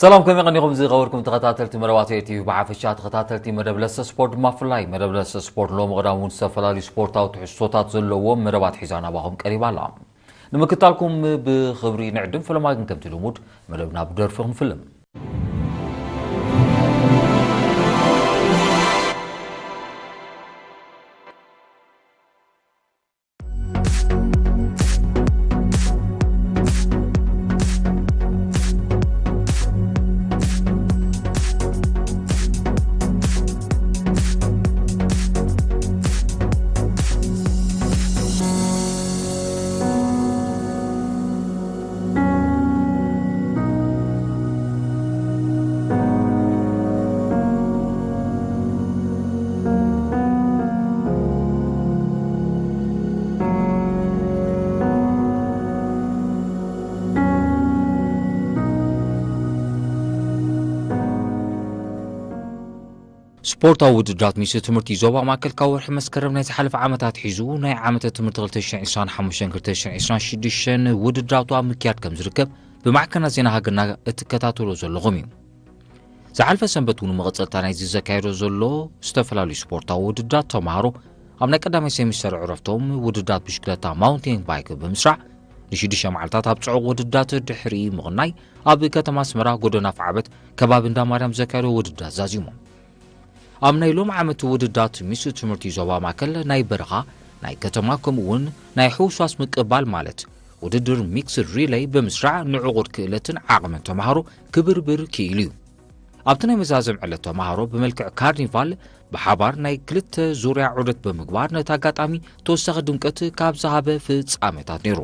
ሰላም፣ ከመይ ቀኒኹም ዝኸበርኩም ተኸታተልቲ መደባት ኤቲቪ? ብሓፈሻ ተኸታተልቲ መደብ ለሰ ስፖርት ድማ ብፍላይ መደብ ለሰ ስፖርት ሎሚ ቀዳም እውን ዝተፈላለዩ ስፖርታዊ ትሕዝቶታት ዘለዎም መደባት ሒዛ ናባኹም ቀሪባ ኣላ። ንምክታልኩም ብኽብሪ ንዕድም፣ ፈለማ ግን ከምቲ ልሙድ መደብና ብደርፊ ክንፍልም። ስፖርታዊ ውድድራት ሚኒስትሪ ትምህርቲ ዞባ ማእከል ካብ ወርሒ መስከረም ናይ ዝሓለፈ ዓመት ኣትሒዙ ናይ ዓመተ ትምህርቲ ክልተ ሽሕን ዕስራን ሓሙሽተን ክልተ ሽሕን ዕስራን ሽዱሽተን ውድድራቱ ኣብ ምክያድ ከም ዝርከብ ብማዕከናት ዜና ሃገርና እትከታተሎ ዘለኹም እዩ። ዝሓለፈ ሰንበት እውን መቐጸልታ ናይዚ ዘካየዶ ዘሎ ዝተፈላለዩ ስፖርታዊ ውድድራት ተምሃሮ ኣብ ናይ ቀዳማይ ሴሚስተር ዕረፍቶም ውድድራት ብሽክለታ ማውንቴን ባይክ ብምስራዕ ንሽዱሽተ መዓልታት ኣብ ጽዑቕ ውድድራት ድሕሪ ምቕናይ ኣብ ከተማ ኣስመራ ጎደና ኣፍዓበት ከባቢ እንዳ ማርያም ዘካየዶ ውድድራት ዛዚሞም። ኣብ ናይ ሎም ዓመት ውድድራት ሚኒስትሪ ትምህርቲ ዞባ ማእከል ናይ በረኻ፣ ናይ ከተማ ከምኡ እውን ናይ ሕውስዋስ ምቅባል ማለት ውድድር ሚክስድ ሪለይ ብምስራዕ ንዕቑር ክእለትን ዓቕምን ተምሃሮ ክብርብር ክኢሉ እዩ። ኣብቲ ናይ መዛዘም ዕለት ተምሃሮ ብመልክዕ ካርኒቫል ብሓባር ናይ ክልተ ዙርያ ዑደት ብምግባር ነቲ ኣጋጣሚ ተወሳኺ ድምቀት ካብ ዝሃበ ፍጻሜታት ነይሩ።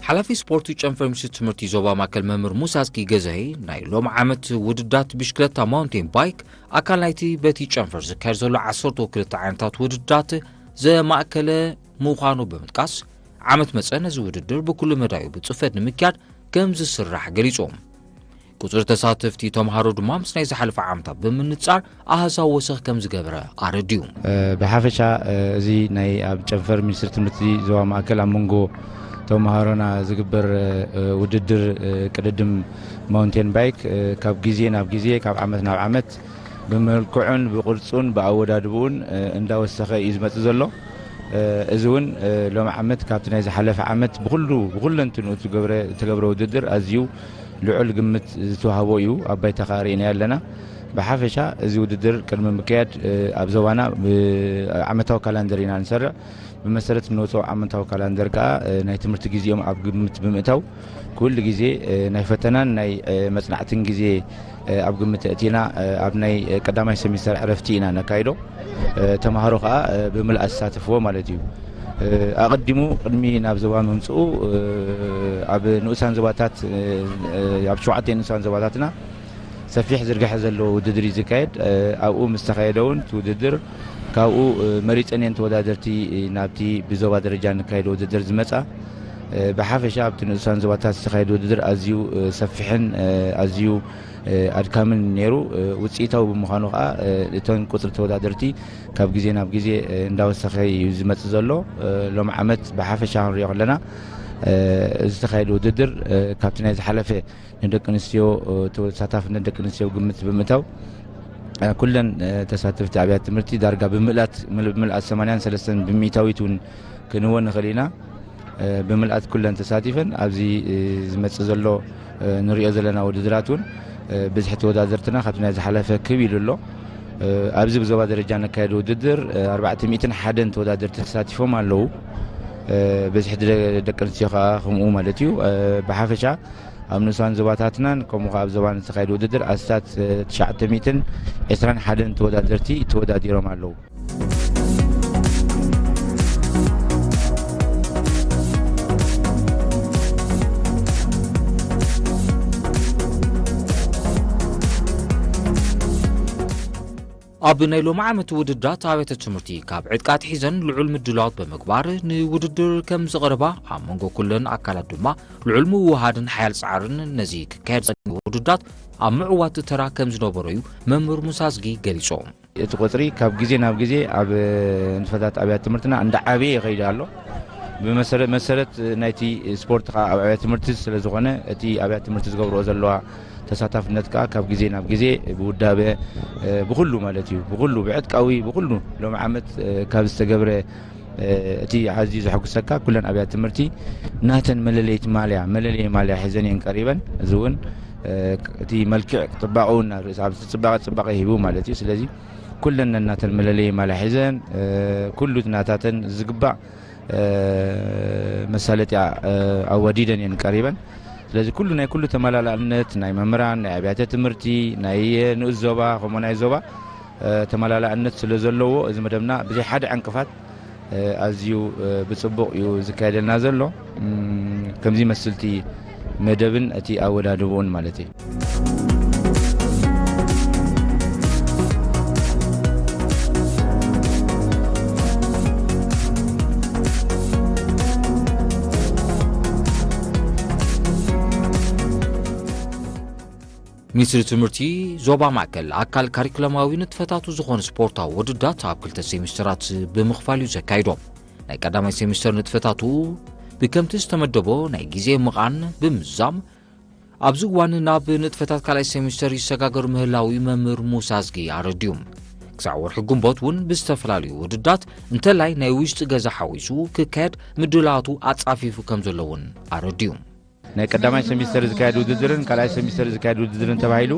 ሓላፊ ስፖርት ጨንፈር ሚኒስትሪ ትምህርቲ ዞባ ማእከል መምህር ሙሳዝጊ ገዛኢ ናይ ሎም ዓመት ውድድራት ብሽክለታ ማውንቴን ባይክ ኣካል ናይቲ በቲ ጨንፈር ዝካየድ ዘሎ ዓሰርተ ክልተ ዓይነታት ውድድራት ዘማእከለ ምዃኑ ብምጥቃስ ዓመት መጸ ነዚ ውድድር ብኩሉ መዳዩ ብጽፈት ንምክያድ ከም ዝስራሕ ገሊጾም። ቁጽሪ ተሳተፍቲ ተምሃሮ ድማ ምስ ናይ ዝሓለፈ ዓመታት ብምንጻር ኣሃዛዊ ወሰኽ ከም ዝገበረ ኣረድዩ። ብሓፈሻ እዚ ናይ ኣብ ጨንፈር ሚኒስትሪ ትምህርቲ ዞባ ማእከል ኣብ መንጎ ተምሃሮና ዝግበር ውድድር ቅድድም ማውንቴን ባይክ ካብ ግዜ ናብ ግዜ ካብ ዓመት ናብ ዓመት ብመልክዑን ብቕርጹን ብኣወዳድብኡን እንዳወሰኸ እዩ ዝመጽእ ዘሎ። እዚ እውን ሎም ዓመት ካብቲ ናይ ዝሓለፈ ዓመት ብኩሉ ብኩለንትንኡ እተገብረ ውድድር ኣዝዩ ልዑል ግምት ዝተዋህቦ እዩ። ኣብ ባይታ ከኣ ርኢናዮ ኣለና። ብሓፈሻ እዚ ውድድር ቅድሚ ምክያድ ኣብ ዞባና ዓመታዊ ካላንደር ኢና ንሰርዕ። ብመሰረት ንወፅኦ ዓመታዊ ካላንደር ከዓ ናይ ትምህርቲ ግዜኦም ኣብ ግምት ብምእታው ኩሉ ግዜ ናይ ፈተናን ናይ መፅናዕትን ግዜ ኣብ ግምት ኣእቲና ኣብ ናይ ቀዳማይ ሴሚስተር ዕረፍቲ ኢና ነካይዶ። ተምሃሮ ከዓ ብምልኣት ዝሳተፍዎ ማለት እዩ። ኣቐዲሙ ቅድሚ ናብ ዞባ ምምፅኡ ኣብ ንኡሳን ዞባታት ኣብ ሸውዓተ ንኡሳን ዞባታትና ሰፊሕ ዝርግሐ ዘለዎ ውድድር እዩ ዝካየድ። ኣብኡ ምስ ተኻየደ እውን እቲ ውድድር ካብኡ መሪፀን እየን ተወዳደርቲ ናብቲ ብዞባ ደረጃ ንካየደ ውድድር ዝመፃ። ብሓፈሻ ኣብቲ ንኡሳን ዞባታት ዝተኻየደ ውድድር ኣዝዩ ሰፊሕን ኣዝዩ ኣድካምን ነይሩ። ውፅኢታዊ ብምዃኑ ከዓ እተን ቁፅሪ ተወዳደርቲ ካብ ግዜ ናብ ግዜ እንዳወሰኸ እዩ ዝመፅእ ዘሎ። ሎም ዓመት ብሓፈሻ ክንሪኦ ከለና ዝተኻየደ ውድድር ካብቲ ናይ ዝሓለፈ ንደቂ ኣንስትዮ ተሳታፍነት ደቂ ኣንስትዮ ግምት ብምእታው ኩለን ተሳተፍቲ ኣብያት ትምህርቲ ዳርጋ ብምልኣት ምልኣት ሰማንያን ሰለስተን ብሚእታዊት እውን ክንወ ንኽእል ኢና። ብምልኣት ኩለን ተሳቲፈን ኣብዚ ዝመፅእ ዘሎ ንሪኦ ዘለና ውድድራት እውን ብዝሒ ተወዳደርትና ካብቲ ናይ ዝሓለፈ ክብ ኢሉ ኣሎ። ኣብዚ ብዞባ ደረጃ ነካየደ ውድድር ኣርባዕተ ሚእትን ሓደን ተወዳደርቲ ተሳቲፎም ኣለዉ። ብዝሒ ደቂ ኣንስትዮ ከዓ ከምኡ ማለት እዩ። ብሓፈሻ ኣብ ንኡሳን ዞባታትናን ከምኡ ከዓ ኣብ ዞባን ዝተኻየደ ውድድር ኣስታት ትሽዓተ ሚእትን ዕስራን ሓደን ተወዳደርቲ ተወዳዲሮም ኣለዉ። ኣብ ናይ ሎሚ ዓመት ውድድራት ኣብያተ ትምህርቲ ካብ ዕጥቂ ኣትሒዘን ልዑል ምድላዋት ብምግባር ንውድድር ከም ዝቐርባ፣ ኣብ መንጎ ኩለን ኣካላት ድማ ልዑል ምውህሃድን ሓያል ጻዕርን ነዚ ክካየድ ዝጸንሐ ውድድራት ኣብ ምዕዋት ተራ ከም ዝነበሮ እዩ መምህር ሙሳዝጊ ገሊጾም። እቲ ቁጽሪ ካብ ግዜ ናብ ግዜ ኣብ ንጥፈታት ኣብያተ ትምህርትና እንዳዓበየ ይኸይድ ኣሎ። ብመሰረ-፣ መሰረት ናይቲ ስፖርት ከኣ ኣብ ኣብያተ ትምህርቲ ስለ ዝኾነ፣ እቲ ኣብያተ ትምህርቲ ዝገብርኦ ዘለዋ ተሳታፍነት ከኣ ካብ ግዜ ናብ ግዜ ብውዳበ፣ እ፣ ብኹሉ ማለት እዩ፣ ብኹሉ ብዕጥቃዊ፣ ብኹሉ ሎሚ ዓመት፣ እ፣ ካብ ዝተገብረ፣ እ፣ እቲ ኣዝዩ ዘሐጉሰካ፣ ኩለን ኣብያተ ትምህርቲ ናተን መለለይቲ ማልያ፣ መለለይ ማልያ ሒዘን እየን ቀሪበን። እዚ እውን፣ እ፣ እቲ መልክዕ ጽባቐ እውን ኣብ ርእሲ፣ ኣብ ጽባቐ ጽባቐ ሂቡ ማለት እዩ። ስለዚ ኩለን ነናተን መለለይ ማልያ ሒዘን፣ እ፣ ኩሉ እቲ ናታተን ዝግባእ እ፣ መሳለጥያ፣ እ፣ ኣዋዲደን እየን ቀሪበን። ስለዚ ኩሉ ናይ ኩሉ ተመላላእነት ናይ መምህራን፣ ናይ ኣብያተ ትምህርቲ፣ ናይ ንኡስ ዞባ፣ ከምኡ ናይ ዞባ፣ እ፣ ተመላላእነት ስለ ዘለዎ፣ እዚ መደብና ብዘይ ሓደ ዕንቅፋት፣ እ፣ ኣዝዩ፣ እ፣ ብጽቡቕ እዩ ዝካየደልና ዘሎ። እም፣ ከምዚ ይመስል እቲ መደብን እቲ ኣወዳድብኡን ማለት እዩ። ሚኒስትሪ ትምህርቲ ዞባ ማእከል ኣካል ካሪኩለማዊ ንጥፈታቱ ዝኾኑ ስፖርታዊ ውድድራት ኣብ ክልተ ሴሚስተራት ብምኽፋል እዩ ዘካይዶ። ናይ ቀዳማይ ሴሚስተር ንጥፈታቱ ብከምቲ ዝተመደቦ ናይ ግዜ ምቓን ብምዛም ኣብዚ እዋን ናብ ንጥፈታት ካልኣይ ሴሚስተር ይሰጋገር ምህላው መምህር ሙሳ ኣዝጊ ኣረድዩ። ክሳዕ ወርሒ ግንቦት እውን ብዝተፈላለዩ ውድድራት እንተላይ ናይ ውሽጢ ገዛ ሓዊሱ ክካየድ ምድላዋቱ ኣጻፊፉ ከም ዘሎ እውን ኣረድዩ። ናይ ቀዳማይ ሴሚስተር ዝካየድ ውድድርን ካልኣይ ሴሚስተር ዝካየድ ውድድርን ተባሂሉ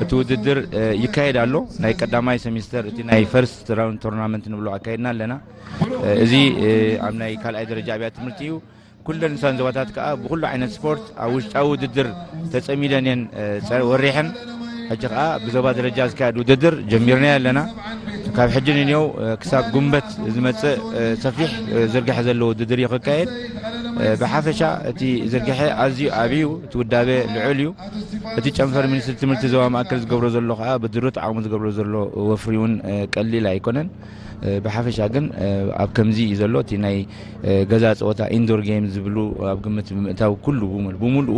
እቲ ውድድር፣ እ፣ ይካየድ ኣሎ። ናይ ቀዳማይ ሴሚስተር እቲ ናይ ፈርስት ራውንድ ቶርናመንት ንብሎ ኣካየድና ኣለና። እ፣ እዚ፣ እ፣ ኣብ ናይ ካልኣይ ደረጃ ኣብያተ ትምህርቲ እዩ። ኩለን ንሳን ዞባታት ከኣ ብኹሉ ዓይነት ስፖርት ኣብ ውሽጣዊ ውድድር ተጸሚደን እየን፣ እ፣ ጸ-፣ ወሪሐን። ሕጂ ከኣ ብዞባ ደረጃ ዝካየድ ውድድር ጀሚርናዮ ኣለና። ካብ ሕጂ ንንየው፣ እ፣ ክሳብ ጉንበት ዝመጽእ፣ እ፣ ሰፊሕ፣ እ፣ ዝርግሐ ዘለዎ ውድድር እዩ ክካየድ። እ፣ ብሓፈሻ እቲ ዝርግሐ ኣዝዩ ዓብዩ፣ እቲ ውዳበ ልዑል እዩ። እቲ ጨንፈር ሚኒስትሪ ትምህርቲ ዞባ ማእከል ዝገብሮ ዘሎ ከኣ ብድሩት ዓቕሙ ዝገብሮ ዘሎ ወፍሪ እውን፣ እ፣ ቀሊል ኣይኮነን። እ፣ ብሓፈሻ ግን፣ እ፣ ኣብ ከምዚ እዩ ዘሎ። እቲ ናይ፣ እ፣ ገዛ ጸወታ ኢንዶር ጌም ዝብሉ ኣብ ግምት ብምእታው ኩሉ ብምል-፣ ብምልኡ፣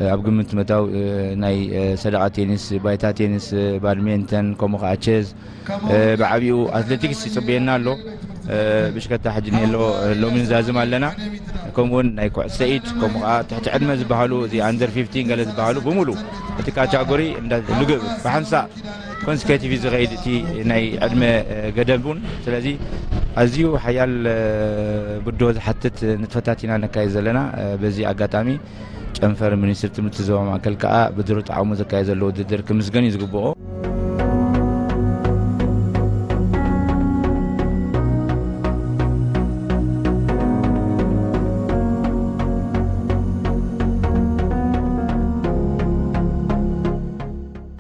እ፣ ኣብ ግምት ምእታው፣ እ፣ ናይ፣ እ፣ ሰደቓ ቴኒስ፣ ባይታ ቴኒስ፣ እ፣ ባድሜንተን፣ ከምኡ ከኣ ቸዝ፣ እ፣ ብዓቢኡ ኣትሌቲክስ ይጽበየና ኣሎ። እ፣ ብሽከታ ሕጂ እኒሄ ኣሎ፣ እ፣ ሎሚን ዛዝም ኣለና። ከምኡውን ናይ ኩዕሶ ኢድ፣ ከምኡ ከኣ ትሕቲ ዕድመ ዝበሃሉ፣ እዚ ኣንደር ፊፍቲን ገለ ዝበሃሉ ብምሉእ እቲ ካታጎሪ እንዳ ልግብ ብሓንሳእ ኮንስኬቲቭ ዝኸይድ እቲ ናይ ዕድመ፣ እ፣ ገደብ እውን። ስለዚ ኣዝዩ ሓያል፣ እ፣ ብድሆ ዝሓትት ንጥፈታት ኢና ነካይድ ዘለና። እ፣ በዚ ኣጋጣሚ ጨንፈር ሚኒስትሪ ትምህርቲ ዞባ ማእከል ከኣ ብድሩት ዓቕሙ ዘካየድ ዘሎ ውድድር ክምስገን እዩ ዝግብኦ።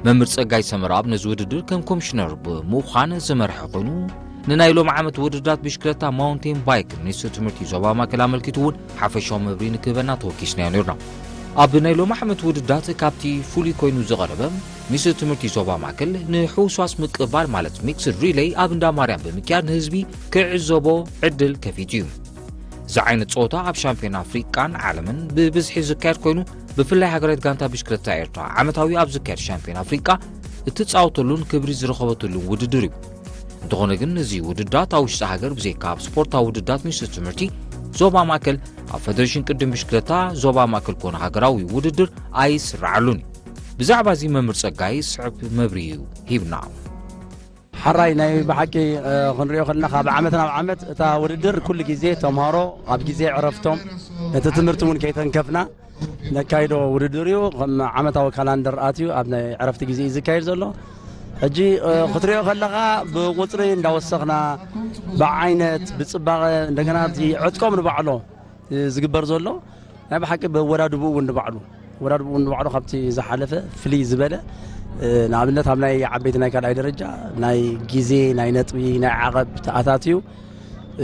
መምህር ጸጋይ ሰመረኣብ ነዚ ውድድር ከም ኮሚሽነር ብምዃን ዝመርሐ ኮይኑ፣ ንናይ ሎሚ ዓመት ውድድራት ብሽክለታ ማውንቴን ባይክ ሚኒስትሪ ትምህርቲ ዞባ ማእከል ኣመልኪቱ እውን ሓፈሻዊ መብርሂ ንክህበና ተወኪስናዮ ነይርና። ኣብ ናይ ሎሚ ዓመት ውድድራት ካብቲ ፍሉይ ኮይኑ ዝቐረበ፣ ሚኒስትሪ ትምህርቲ ዞባ ማእከል ንሕውስዋስ ምቅባል ማለት ሚክስድ ሪሌይ ኣብ እንዳ ማርያም ብምክያድ ንህዝቢ ክዕዘቦ ዕድል ከፊቱ እዩ። እዚ ዓይነት ጸወታ ኣብ ሻምፒዮን ኣፍሪቃን ዓለምን ብብዝሒ ዝካየድ ኮይኑ፣ ብፍላይ ሃገራዊት ጋንታ ብሽክለታ ኤርትራ ዓመታዊ ኣብ ዝካየድ ሻምፒዮን ኣፍሪቃ እትጻወተሉን ክብሪ ዝረኸበትሉን ውድድር እዩ። እንተኾነ ግን፣ እዚ ውድድራት ኣብ ውሽጢ ሃገር ብዘይካ ኣብ ስፖርታዊ ውድድራት ሚኒስትሪ ትምህርቲ ዞባ ማእከል፣ ኣብ ፈደሬሽን ቅድም ብሽክለታ ዞባ ማእከል ኮነ ሃገራዊ ውድድር ኣይስራዓሉን እዩ። ብዛዕባ እዚ መምህር ጸጋይ ስዕብ መብርሂ እዩ ሂብና። ሓራይ ናይ ብሓቂ፣ እ፣ ክንሪኦ ከለና ካብ ዓመት ናብ ዓመት እታ ውድድር ኩሉ ግዜ ተምሃሮ ኣብ ግዜ ዕረፍቶም ነቲ ትምህርቲ እውን ከይተንከፍና ነካይዶ ውድድር እዩ። ከም ዓመታዊ ካላንደር ኣትዩ ኣብ ናይ ዕረፍቲ ግዜ እዩ ዝካየድ ዘሎ። ሕጂ፣ እ፣ ክትሪኦ ከለኻ ብቁጽሪ እንዳወሰኽና፣ ብዓይነት፣ ብጽባቐ፣ እንደገና እቲ ዕጥቆም ንባዕሎ፣ እ፣ ዝግበር ዘሎ ናይ ብሓቂ ብወዳድብኡ እውን ንባዕሉ፣ ወዳድብኡ እውን ንባዕሉ ካብቲ ዝሓለፈ ፍልይ ዝበለ፣ እ፣ ንኣብነት ኣብ ናይ ዓበይቲ ናይ ካልኣይ ደረጃ ናይ ግዜ፣ ናይ ነጥቢ፣ ናይ ዓቐብ ተኣታትዩ፣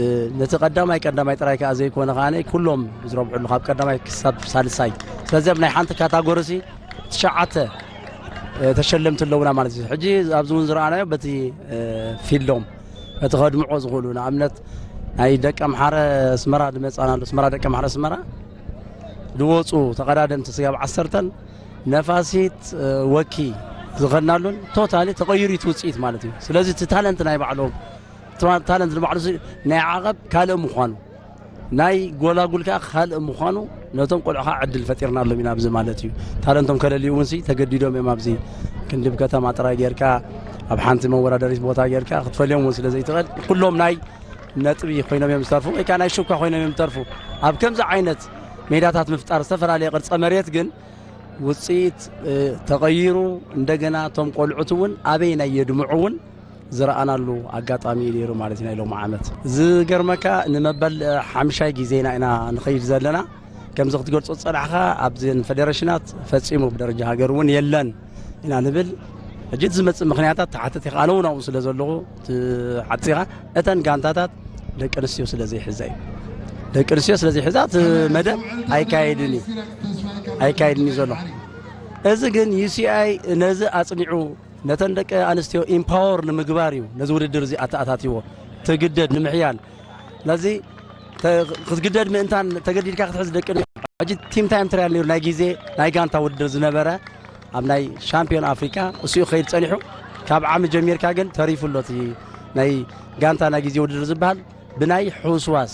እ፣ ነቲ ቀዳማይ ቀዳማይ ጥራይ ከኣ ዘይኮነ ከኣ ኩሎም ዝረብሕሉ ካብ ቀዳማይ ክሳብ ሳልሳይ። ስለዚ ኣብ ናይ ሓንቲ ካታጎሪሲ ትሽዓተ ተሸለምቲ ኣለውና ማለት እዩ። ሕጂ ኣብዚ እውን ዝረኣናዮ በቲ ፊልዶም በቲ ከድምዖ ዝኽእሉ፣ ንኣብነት ናይ ደቂ ኣምሓረ ኣስመራ ዝመፃና ኣሎ። ኣስመራ፣ ደቂ ኣምሓረ ኣስመራ ዝወፁ ተቐዳደምቲ ስጋብ ዓሰርተን ነፋሲት ወኪ ዝኸድናሉን ቶታሊ ተቐይሩ እቲ ውፅኢት ማለት እዩ። ስለዚ እቲ ታለንት ናይ ባዕሎም፣ ታለንት ንባዕሉ ናይ ዓቐብ ካልእ ምዃኑ፣ ናይ ጎላጉል ከዓ ካልእ ምዃኑ ነቶም ቆልዑ ከዓ ዕድል ፈጢርናሎም ኢና ኣብዚ ማለት እዩ። ታለንቶም ከለልዩ እውን ሲ ተገዲዶም እዮም። ኣብዚ ክንድብ ከተማ ጥራይ ጌርካ ኣብ ሓንቲ መወዳደሪት ቦታ ጌርካ ክትፈልዮም እውን ስለ ዘይትኽእል፣ ኩሎም ናይ ነጥቢ ኮይኖም እዮም ዝተርፉ ወይ ከዓ ናይ ሽኳ ኮይኖም እዮም ዝተርፉ። ኣብ ከምዚ ዓይነት ሜዳታት ምፍጣር ዝተፈላለየ ቅርፀ መሬት ግን ውፅኢት ተቐይሩ፣ እንደገና እቶም ቆልዑት እውን ኣበይ ናይ የድምዑ እውን ዝረኣናሉ ኣጋጣሚ እዩ ነይሩ ማለት እዩ ናይ ሎሚ ዓመት። ዝገርመካ ንመበል ሓምሻይ ግዜና ኢና ንኸይድ ዘለና። ከምዚ ክትገልጾ ዝጸናሕካ ኣብዘን ፈደረሽናት ፈጺሙ ብደረጃ ሃገር እውን የለን ኢና ንብል። ሕጂ እቲ ዝመጽእ ምኽንያታት ተሓተት ኢኻ፣ ኣነ እውን ኣብኡ ስለ ዘለኹ ትሓጽኻ። እተን ጋንታታት ደቂ ኣንስትዮ ስለ ዘይሕዛ እዩ። ደቂ ኣንስትዮ ስለ ዘይሕዛ እቲ መደብ ኣይካየድን እዩ፣ ኣይካየድን እዩ ዘሎ። እዚ ግን ዩ ሲ ኣይ ነዚ ኣጽኒዑ ነተን ደቂ ኣንስትዮ ኢምፓወር ንምግባር እዩ ነዚ ውድድር እዚ ኣተኣታትዎ። ትግደድ ንምሕያል ነዚ ተ- ክትግደድ ምእንታን ተገዲድካ ክትሕዝ ደቂ ኣንስትዮ። ሕጂ ቲም ታይም ትራያል ነይሩ፣ ናይ ግዜ ናይ ጋንታ ውድድር ዝነበረ ኣብ ናይ ሻምፒዮን ኣፍሪካ እሱ እዩ ክኸይድ ጸኒሑ። ካብ ዓሚ ጀሚርካ ግን ተሪፉ ኣሎ እቲ ናይ ጋንታ ናይ ግዜ ውድድር ዝበሃል ብናይ ሕውስዋስ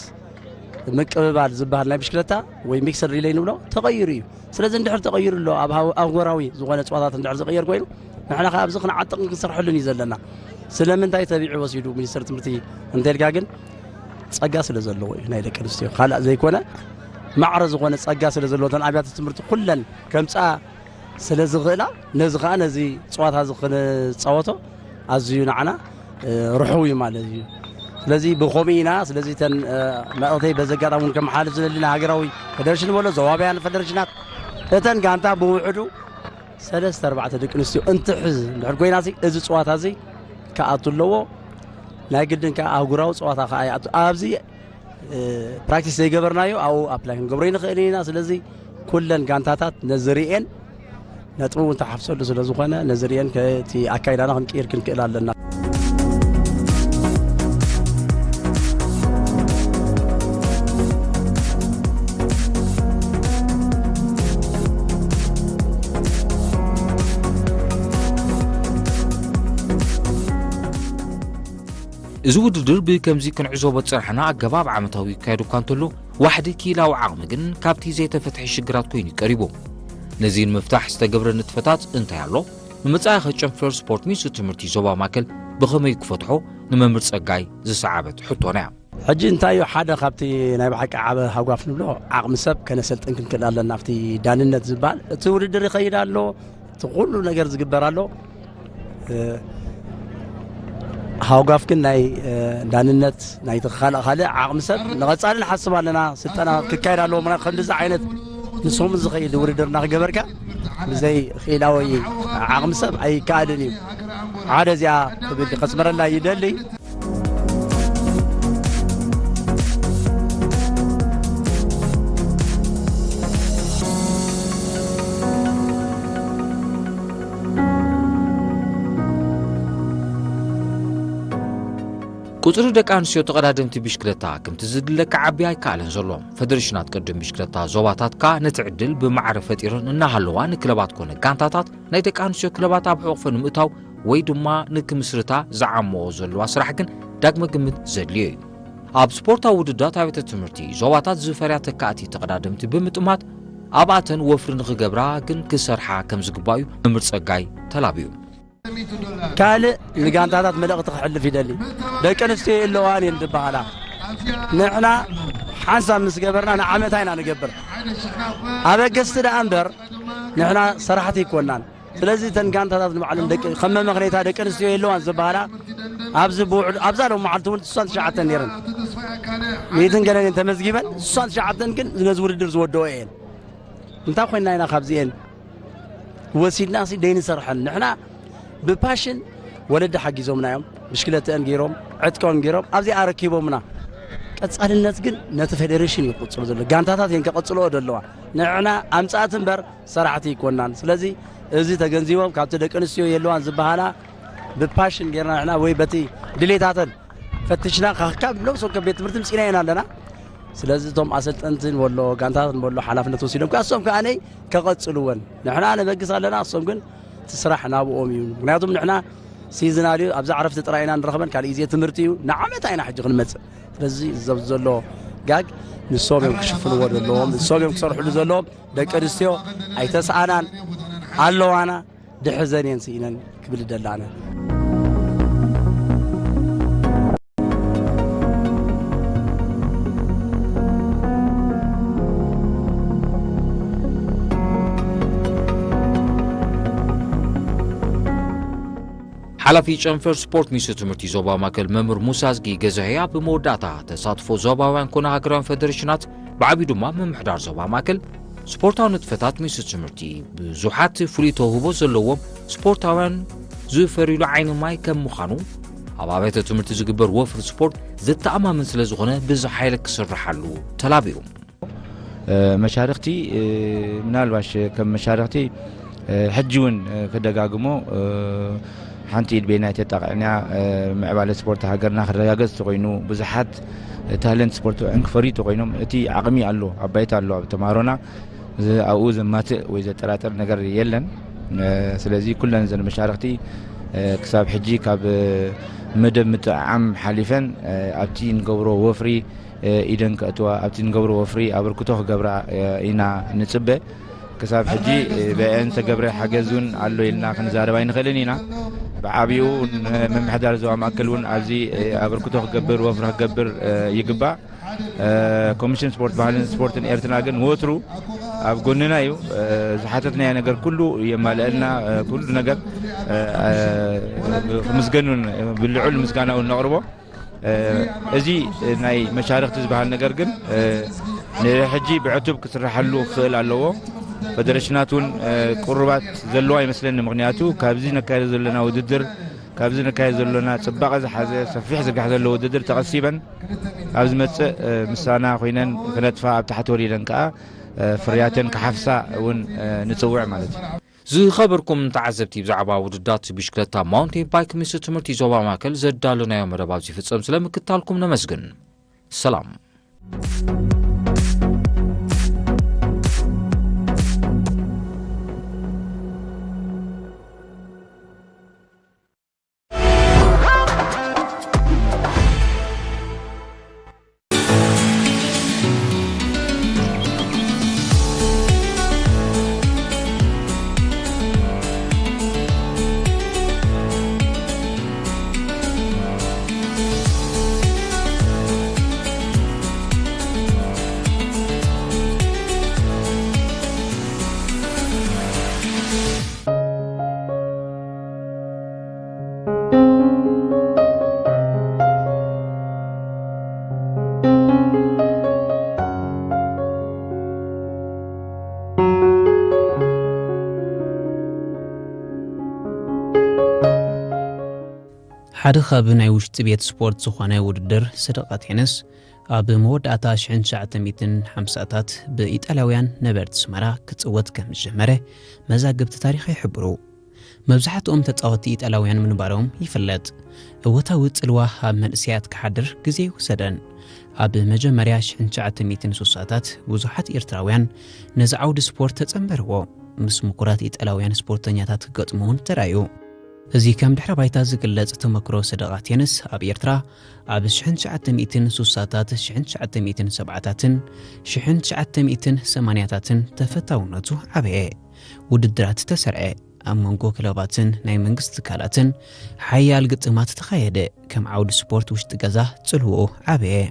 ምቅብባል ዝበሃል ናይ ብሽክለታ ወይ ሚክስድ ሪሌይ ንብሎ ተቐይሩ እዩ። ስለዚ እንድሕር ተቐይሩ ኣሎ ኣብ ሃው- ኣህጉራዊ ዝኾነ ፀዋታት እንድሕር ዝቕየር ኮይኑ ንሕና ከ ኣብዚ ክንዓጥቕን ክንሰርሐሉን እዩ ዘለና። ስለምንታይ ተቢዑ ወሲዱ ሚኒስትር ትምህርቲ እንተልካ ግን ጸጋ ስለ ዘለዎ እዩ ናይ ደቂ ኣንስትዮ ካልእ ዘይኮነ ማዕረ ዝኾነ ጸጋ ስለ ዘለዎ እተን ኣብያተ ትምህርቲ ኩለን ከምፅኣ ስለ ዝኽእላ ነዚ ከዓ ነዚ ፀዋታ እዚ ክንፃወቶ ኣዝዩ ንዓና ርሑው እዩ ማለት እዩ። ስለዚ ብኸምኡ ኢና። ስለዚ እተን መልእኽተይ በዚ ኣጋጣሚ እውን ከመሓልፍ ዝደሊ ንሃገራዊ ፌደሬሽን በሎ ዞባውያን ፌደሬሽናት እተን ጋንታ ብውሕዱ ሰለስተ ኣርባዕተ ደቂ ኣንስትዮ እንትሕዝ እንድሕር ኮይና እዚ ፀዋታ እዚ ክኣቱ ኣለዎ። ናይ ግድን ከዓ ኣህጉራዊ ፀዋታ ከዓ ይኣቱ ኣብዚ ፕራክቲስ ዘይገበርናዮ ኣብኡ ኣፕላይ ክንገብሮ ይንኽእል ኢና። ስለዚ ኩለን ጋንታታት ነዚ ርእየን ነጥቢ እውን ተሓፍሰሉ ስለ ዝኾነ ነዚ ርእየን ከ- እቲ ኣካይዳና ክንቅይር ክንክእል ኣለና። እዚ ውድድር ብከምዚ ክንዕዘቦ ዝጸናሕና ኣገባብ ዓመታዊ ይካየድ እኳ እንተሎ፣ ዋሕዲ ክኢላዊ ዓቕሚ ግን ካብቲ ዘይተፈትሐ ሽግራት ኮይኑ እዩ ቀሪቡ። ነዚ ንምፍታሕ ዝተገብረ ንጥፈታት እንታይ ኣሎ? ንመጻኢኸ ጨንፈር ስፖርት ሚኒስትሪ ትምህርቲ ዞባ ማእከል ብኸመይ ክፈትሖ ንመምህር ጸጋይ ዝሰዓበት ሕቶና እያ። ሕጂ እንታይ እዩ ሓደ ካብቲ ናይ ብሓቂ ዓቢ ሃጓፍ ንብሎ ዓቕሚ ሰብ ከነሰልጥን ክንክእል ኣለና። ኣብቲ ዳንነት ዝበሃል እቲ ውድድር ይኸይድ ኣሎ፣ እቲ ኩሉ ነገር ዝግበር ኣሎ። ሃውጋፍ ግን ናይ ዳንነት ናይ ተኻልእ ካልእ ዓቕሚ ሰብ ንቐጻሊ ንሓስብ ኣለና። ስልጠና ክካየድ ኣለዎ። ምክንያቱ ከምዚ ዓይነት ንሶም ዝኸይድ ውድድር እናክገበርካ ብዘይ ክኢላዊ ዓቕሚ ሰብ ኣይከኣልን እዩ። ሓደ እዚኣ ክብል ከስመረላ ይደሊ። ቁጽሪ ደቂ ኣንስትዮ ተቐዳደምቲ ብሽክለታ ከምቲ ዝድለ ክዓቢ ኣይከኣለን ዘሎ። ፈደረሽናት ቅድም ብሽክለታ ዞባታት ከኣ ነቲ ዕድል ብማዕረ ፈጢረን እናሃለዋ ንክለባት ኮነ ጋንታታት ናይ ደቂ ኣንስትዮ ክለባት ኣብ ሕቑፈን ንምእታው ወይ ድማ ንክምስርታ ዝዓመኦ ዘለዋ ስራሕ ግን ዳግመ ግምት ዘድልዮ እዩ። ኣብ ስፖርታዊ ውድድራት ኣብያተ ትምህርቲ ዞባታት ዝፈርያ ተካእቲ ተቐዳደምቲ ብምጥማት ኣብኣተን ወፍሪ ንኽገብራ ግን ክሰርሓ ከም ዝግባእ እዩ መምህር ጸጋይ ተላብዩ። ካልእ ንጋንታታት መልእኽቲ ክሕልፍ ይደሊ። ደቂ ኣንስትዮ የለዋን እየን ዝበሃላ። ንሕና ሓንሳብ ምስ ገበርና ንዓመታ ኢና ንገብር። ኣበገስቲ ደኣ እምበር ንሕና ሰራሕቲ ኣይኮናን። ስለዚ እተን ጋንታታት ንባዕለን ደቂ ከም መመኽነይታ ደቂ ኣንስትዮ የለዋን ዝበሃላ ኣብዚ ብውዕሉ ኣብዛ ሎም መዓልቲ እውን ስሳን ትሽዓተን ነይረን። ሚእትን ገለን እየን ተመዝጊበን ስሳን ትሽዓተን ግን ነዚ ውድድር ዝወደኦ እየን። እንታይ ኮይንና ኢና ካብዚኤን ወሲድና ሲ ደይንሰርሐን ንሕና ብፓሽን ወለዲ ሓጊዞምና እዮም። ብሽክለተአን ገይሮም ዕጥቀኦም ገይሮም ኣብዚኣ ኣረኪቦምና። ቀጻልነት ግን ነቲ ፌዴሬሽን እዩ ክቕጽሎ ዘሎ። ጋንታታት እየን ከቐጽልኦ ዘለዋ። ንሕና ኣምጻእቲ እምበር ሰራሕቲ ይኮናን። ስለዚ እዚ ተገንዚቦም ካብቲ ደቂ ኣንስትዮ የለዋን ዝበሃላ ብፓሽን ጌርና ንሕና ወይ በቲ ድሌታተን ፈትሽና ካብ ነብሶም ከም ቤት ትምህርቲ ምፅና ኢና ኣለና። ስለዚ እቶም ኣሰልጠንትን ወሎ ጋንታትን ወሎ ሓላፍነት ወሲዶም ከኣ እሶም ከኣ ነይ ከቐጽልወን ንሕና ንበግስ ኣለና። እሶም ግን እቲ ስራሕ ናብኦም እዩ። ምክንያቱም ንሕና ሲዝናል እዩ፣ ኣብዛ ዕረፍቲ ጥራይ ኢና ንረኽበን፣ ካልእ ግዜ ትምህርቲ እዩ፣ ንዓመታ ኢና ሕጂ ክንመጽእ። ስለዚ እዚ ዘሎ ጋግ ንሶም እዮም ክሽፍንዎ ዘለዎም፣ ንሶም እዮም ክሰርሕሉ ዘለዎም። ደቂ ኣንስትዮ ኣይተስኣናን ኣለዋና፣ ድሕዘን እየን ስኢነን ክብል ደላነ። ሓላፊ ጨንፈር ስፖርት ሚኒስትሪ ትምህርቲ ዞባ ማእከል መምህር ሙሳ ኣዝጊ ገዛሄ ኣብ መወዳእታ፣ ተሳትፎ ዞባውያን ኮነ ሃገራውያን ፈደሬሽናት ብዓብዩ ድማ ምምሕዳር ዞባ ማእከል ስፖርታዊ ንጥፈታት ሚኒስትሪ ትምህርቲ ብዙሓት ፍሉይ ተውህቦ ዘለዎም ስፖርታውያን ዝፈርዩሉ ዓይኒ ማይ ከም ምዃኑ፣ ኣብ ኣብያተ ትምህርቲ ዝግበር ወፍሪ ስፖርት ዘተኣማምን ስለ ዝኾነ ብዝሓየለ ክስርሓሉ ተላቢኡ። መሻርኽቲ ምናልባሽ ከም መሻርኽቲ ሕጂ እውን ክደጋግሞ ሓንቲ ኢድ በይናይ ተጣቕዕንያ ምዕባለ ስፖርት ሃገርና ክረጋገፅ ተኮይኑ ብዙሓት ታለንት ስፖርት ዕንክፈሪ ተኮይኖም እቲ ዓቕሚ ኣሎ ኣባይቲ ኣሎ ኣብ ተማሃሮና ኣብኡ ዘማትእ ወይ ዘጠራጥር ነገር የለን። ስለዚ ኩለን ዘን መሻርኽቲ ክሳብ ሕጂ ካብ መደብ ምጥዕዓም ሓሊፈን ኣብቲ ንገብሮ ወፍሪ ኢደን ከእትዋ ኣብቲ ንገብሮ ወፍሪ ኣበርክቶ ክገብራ ኢና ንፅበ። ክሳብ ሕጂ ብአን ዝተገብረ ሓገዝ እውን ኣሎ ኢልና ክንዛረብ ኣይንኽእልን ኢና። ብዓብኡ ምምሕዳር ዞባ ማእከል እውን ኣብዚ ኣበርክቶ ክገብር ወፍሪ ክገብር ይግባእ። ኮሚሽን ስፖርት ባህልን ስፖርትን ኤርትራ ግን ወትሩ ኣብ ጎንና እዩ። ዝሓተትናዮ ነገር ኩሉ የማልአልና፣ ኩሉ ነገር ክምስገን እውን ብልዑል ምስጋና እውን ነቕርቦ። እዚ ናይ መሻርኽቲ ዝበሃል ነገር ግን ንሕጂ ብዕቱብ ክስራሓሉ ክኽእል ኣለዎ። ፈደረሽናት እውን ቅሩባት ዘለዋ ይመስለኒ። ምክንያቱ ካብዚ ነካየዶ ዘለና ውድድር ካብዚ ነካየዶ ዘለና ፅባቐ ዝሓዘ ሰፊሕ ዝርጋሕ ዘለዎ ውድድር ተቐሲበን ኣብ ዝመፅእ ምሳና ኮይነን ክነጥፋ ኣብ ታሕቲ ወሪደን ከዓ ፍርያተን ክሓፍሳ እውን ንፅውዕ ማለት እዩ። ዝኸበርኩም ተዓዘብቲ ብዛዕባ ውድዳት ብሽክለታ ማውንቴን ባይክ ምስ ትምህርቲ ዞባ ማእከል ዘዳለናዮ መደብ ኣብዚ ፍጸም ስለምክታልኩም ነመስግን። ሰላም። ሓደ ካብ ናይ ውሽጢ ቤት ስፖርት ዝኾነ ውድድር ሰደቓ ቴንስ፣ ኣብ መወዳእታ ሽሕን ትሽዓተ ሚእትን ሓምሳታት ብኢጣልያውያን ነበርቲ ኣስመራ ክጽወት ከም ዝጀመረ መዛግብቲ ታሪኽ ይሕብሩ። መብዛሕትኦም ተጻወትቲ ኢጣልያውያን ምንባሮም ይፍለጥ። እወታዊ ጽልዋ ኣብ መንእሰያት ክሓድር ግዜ ኣይወሰደን። ኣብ መጀመርያ ሽሕን ትሽዓተ ሚእትን ስሳታት ብዙሓት ኤርትራውያን ነዚ ዓውዲ ስፖርት ተጸንበርዎ። ምስ ምኩራት ኢጣልያውያን ስፖርተኛታት ክገጥሙ እውን ተራእዩ። እዚ ከም ድሕረ ባይታ ዝግለጽ ተመክሮ ሰደቓ ቴንስ ኣብ ኤርትራ ኣብ ሽሕን ትሽዓተ ሚእትን ስሳታት፣ ሽሕን ትሽዓተ ሚእትን ሰብዓታትን ሽሕን ትሽዓተ ሚእትን ሰማንያታትን ተፈታውነቱ ዓበየ። ውድድራት ተሰርዐ። ኣብ መንጎ ክለባትን ናይ መንግስቲ ትካላትን ሓያል ግጥማት ተኻየደ። ከም ዓውዲ ስፖርት ውሽጢ ገዛ ጽልውኡ ዓበየ።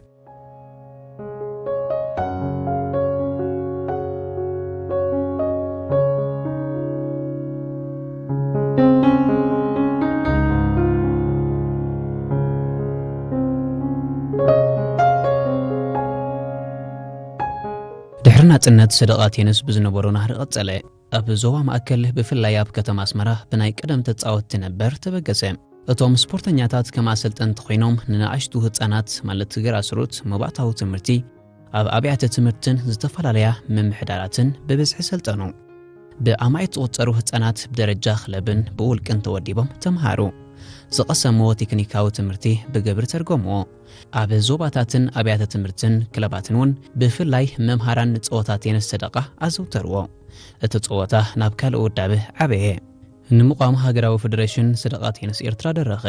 ድሕሪ ናጽነት ሰደቓ ቴንስ ብዝነበሮ ናህሪ ቀጸለ። ኣብ ዞባ ማእከል ብፍላይ ኣብ ከተማ ኣስመራ ብናይ ቀደም ተጻወትቲ ነበር ተበገሰ። እቶም ስፖርተኛታት ከም ኣሰልጠንቲ ኮይኖም ንንኣሽቱ ህጻናት ማለት ግራስሩት መባእታዊ ትምህርቲ ኣብ ኣብያተ ትምህርትን ዝተፈላለያ ምምሕዳራትን ብብዝሒ ሰልጠኑ። ብኣማኢት ዝቑጸሩ ህጻናት ብደረጃ ክለብን ብውልቅን ተወዲቦም ተምሃሩ። ዝቐሰምዎ ቴክኒካዊ ትምህርቲ ብግብሪ ተርጎምዎ። ኣብ ዞባታትን ኣብያተ ትምህርትን ክለባትን እውን ብፍላይ መምሃራን ንጸወታ ቴንስ ሰደቓ ኣዘውተርዎ። እቲ ጸወታ ናብ ካልእ ውዳበ ዓበየ። ንምቋም ሃገራዊ ፈደረሽን ሰደቓ ቴንስ ኤርትራ ደረኸ።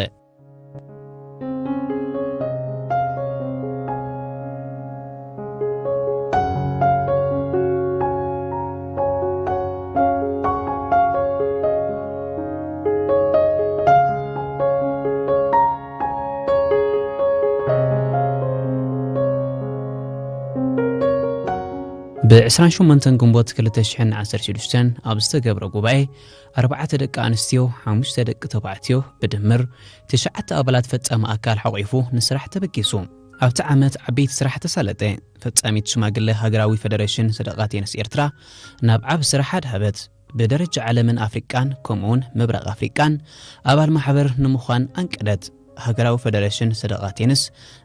ብ ዕስራን ሸሞንተን ግንቦት ክልተ ሽሕን ዓሰርተ ሽዱሽተን ኣብ ዝተገብረ ጉባኤ፣ ኣርባዕተ ደቂ ኣንስትዮ፣ ሓሙሽተ ደቂ ተባዕትዮ፣ ብድምር ትሽዓተ ኣባላት ፈጻሚ ኣካል ሓቑፉ ንስራሕ ተበጊሱ። ኣብቲ ዓመት ዓበይቲ ስራሕ ተሳለጠ። ፈጻሚት ሽማግለ ሃገራዊ ፈደረሽን ሰደቓ ቴንስ ኤርትራ ናብ ዓቢ ስራሕ ኣድሃበት። ብደረጃ ዓለምን ኣፍሪቃን፣ ከምኡውን ምብራቕ ኣፍሪቃን ኣባል ማሕበር ንምዃን ኣንቀደት። ሃገራዊ ፈደረሽን ሰደቓ ቴንስ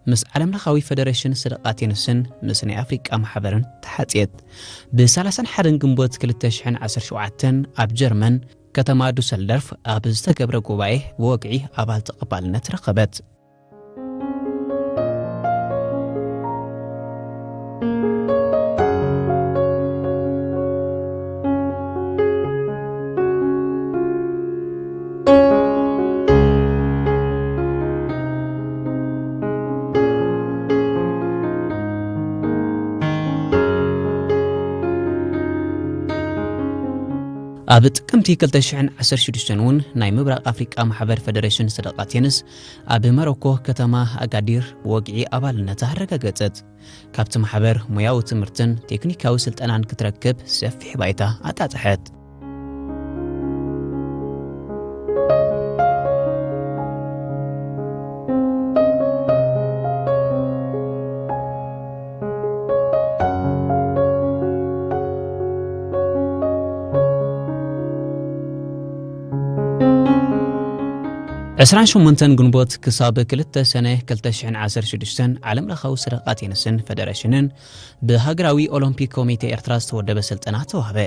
ምስ ዓለምለኻዊ ፈደረሽን ሰደቓ ቴንስን ምስ ናይ ኣፍሪቃ ማሕበርን ተሓጽየት። ብ ሰላሳን ሓደን ግንቦት ክልተ ሽሕን ዓሰርተ ሸውዓተን ኣብ ጀርመን ከተማ ዱሰልደርፍ ኣብ ዝተገብረ ጉባኤ ብወግዒ ኣባል ተቐባልነት ረኸበት። ኣብ ጥቅምቲ ክልተ ሽሕን ዓሰርተ ሽዱሽተን እውን ናይ ምብራቕ ኣፍሪቃ ማሕበር ፈደረሽን ሰደቓ ቴንስ ኣብ መሮኮ ከተማ ኣጋዲር ብወግዒ ኣባልነታ ኣረጋገጸት። ካብቲ ማሕበር ሞያዊ ትምህርትን ቴክኒካዊ ስልጠናን ክትረክብ ሰፊሕ ባይታ ኣጣጥሐት። ዕስራን ሸሞንተን ግንቦት ክሳብ ክልተ ሰነ ክልተ ሽሕን ዓሰርተ ሽዱሽተን ዓለም ለኻዊ ሰደቓ ቴንስን ፈደረሽንን ብሃገራዊ ኦሎምፒክ ኮሚቴ ኤርትራ ዝተወደበ ስልጠና ተዋህበ።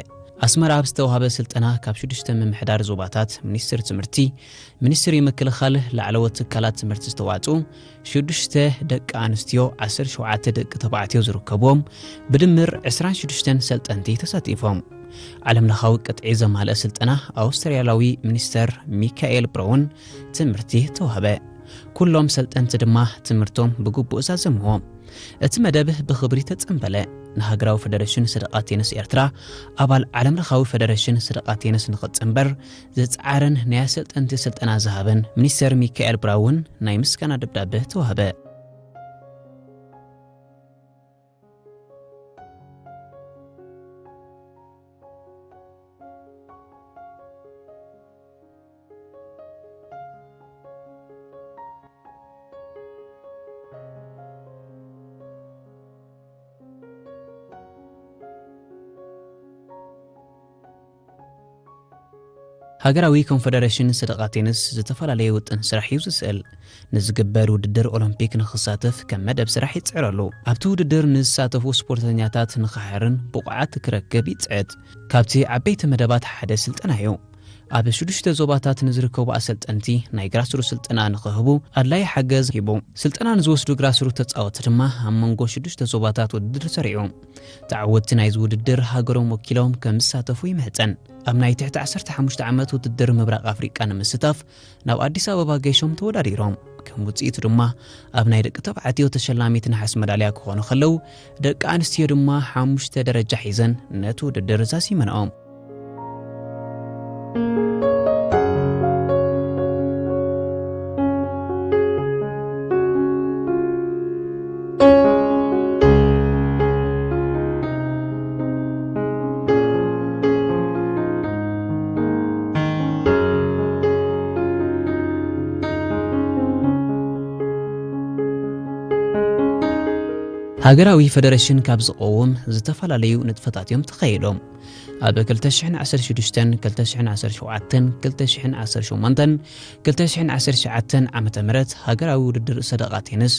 ኣስመራ ኣብ ዝተዋህበ ስልጠና ካብ ሽዱሽተ ምምሕዳር ዞባታት፣ ሚኒስትሪ ትምህርቲ፣ ሚኒስትሪ ምክልኻል፣ ላዕለዎት ትካላት ትምህርቲ ዝተዋጽኡ ሽዱሽተ ደቂ ኣንስትዮ፣ ዓሰርተ ሸውዓተ ደቂ ተባዕትዮ ዝርከብዎም ብድምር ዕስራን ሽዱሽተን ሰልጠንቲ ተሳቲፎም። ዓለምለኻዊ ቅጥዒ ዘማልአ ስልጠና ኣውስትራልያዊ ሚኒስተር ሚካኤል ብራውን ትምህርቲ ተዋህበ። ኩሎም ሰልጠንቲ ድማ ትምህርቶም ብግቡእ ዛዘምዎ። እቲ መደብ ብኽብሪ ተጸንበለ። ንሃገራዊ ፈደረሽን ሰደቓ ቴንስ ኤርትራ፣ ኣባል ዓለምለኻዊ ፈደረሽን ሰደቓ ቴንስ ንኽጽንበር ዝጸዓረን ናይ ኣሰልጠንቲ ስልጠና ዝሃበን ሚኒስተር ሚካኤል ብራውን ናይ ምስጋና ደብዳበ ተዋህበ። ሃገራዊ ኮንፈደረሽን ሰደቓ ቴንስ ዝተፈላለየ ውጥን ስራሕ እዩ ዝስእል። ንዝግበር ውድድር ኦሎምፒክ ንኽሳተፍ ከም መደብ ስራሕ ይጽዕረሉ። ኣብቲ ውድድር ንዝሳተፉ ስፖርተኛታት ንኽሓርን ብቑዓት ክረክብ ይጽዕት። ካብቲ ዓበይቲ መደባት ሓደ ስልጠና እዩ። ኣብ ሽዱሽተ ዞባታት ንዝርከቡ ኣሰልጠንቲ ናይ ግራስሩ ስልጠና ንኽህቡ ኣድላዪ ሓገዝ ሂቡ። ስልጠና ንዝወስዱ ግራስሩ ተጻወቲ ድማ ኣብ መንጎ ሽዱሽተ ዞባታት ውድድር ሰሪዑ። ተዓወትቲ ናይዚ ውድድር ሃገሮም ወኪሎም ከም ዝሳተፉ ይምሕጸን። ኣብ ናይ ትሕቲ ዓሰርተ ሓሙሽተ ዓመት ውድድር ምብራቕ ኣፍሪቃ ንምስታፍ ናብ ኣዲስ ኣበባ ገይሾም ተወዳዲሮም። ከም ውጽኢቱ ድማ ኣብ ናይ ደቂ ተባዕትዮ ተሸላሚት ነሓስ መዳልያ ክኾኑ ከለዉ፣ ደቂ ኣንስትዮ ድማ ሓሙሽተ ደረጃ ሒዘን ነቲ ውድድር ዛዚመንኦም። ሃገራዊ ፈደረሽን ካብ ዝቐውም ዝተፈላለዩ ንጥፈታት እዮም ተኻይዶም። ኣብ ክልተ ሽሕን ዓሰርተ ሽዱሽተን፣ ክልተ ሽሕን ዓሰርተ ሸውዓተን፣ ክልተ ሽሕን ዓሰርተ ሸሞንተን፣ ክልተ ሽሕን ዓሰርተ ትሽዓተን ዓመተ ምህረት ሃገራዊ ውድድር ሰደቓ ቴንስ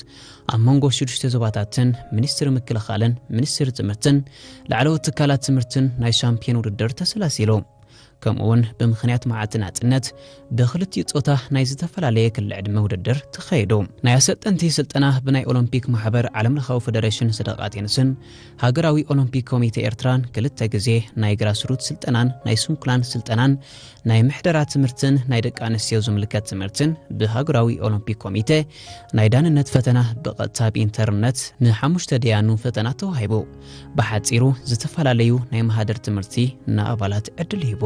ኣብ መንጎ ሽዱሽተ ዞባታትን ሚኒስትሪ ምክልኻልን ሚኒስትሪ ትምህርትን ላዕለዎት ትካላት ትምህርትን ናይ ሻምፒዮን ውድድር ተሰላሲሉ። ከምኡውን ብምኽንያት መዓልቲ ናጽነት ብኽልቲኡ ጾታ ናይ ዝተፈላለየ ክሊ ዕድመ ውድድር ተኻይዱ። ናይ ኣሰልጠንቲ ስልጠና ብናይ ኦሎምፒክ ማሕበር ዓለምለኻዊ ፈደሬሽን ሰደቓ ቴንስን ሃገራዊ ኦሎምፒክ ኮሚቴ ኤርትራን ክልተ ግዜ ናይ ግራስሩት ስልጠናን ናይ ስንኩላን ስልጠናን ናይ ምሕደራ ትምህርትን ናይ ደቂ ኣንስትዮ ዝምልከት ትምህርትን ብሃገራዊ ኦሎምፒክ ኮሚቴ ናይ ዳንነት ፈተና ብቐጥታ ብኢንተርነት ንሓሙሽተ ደያኑ ፈተና ተዋሂቡ። ብሓጺሩ ዝተፈላለዩ ናይ ማህደር ትምህርቲ ንኣባላት ዕድል ሂቡ።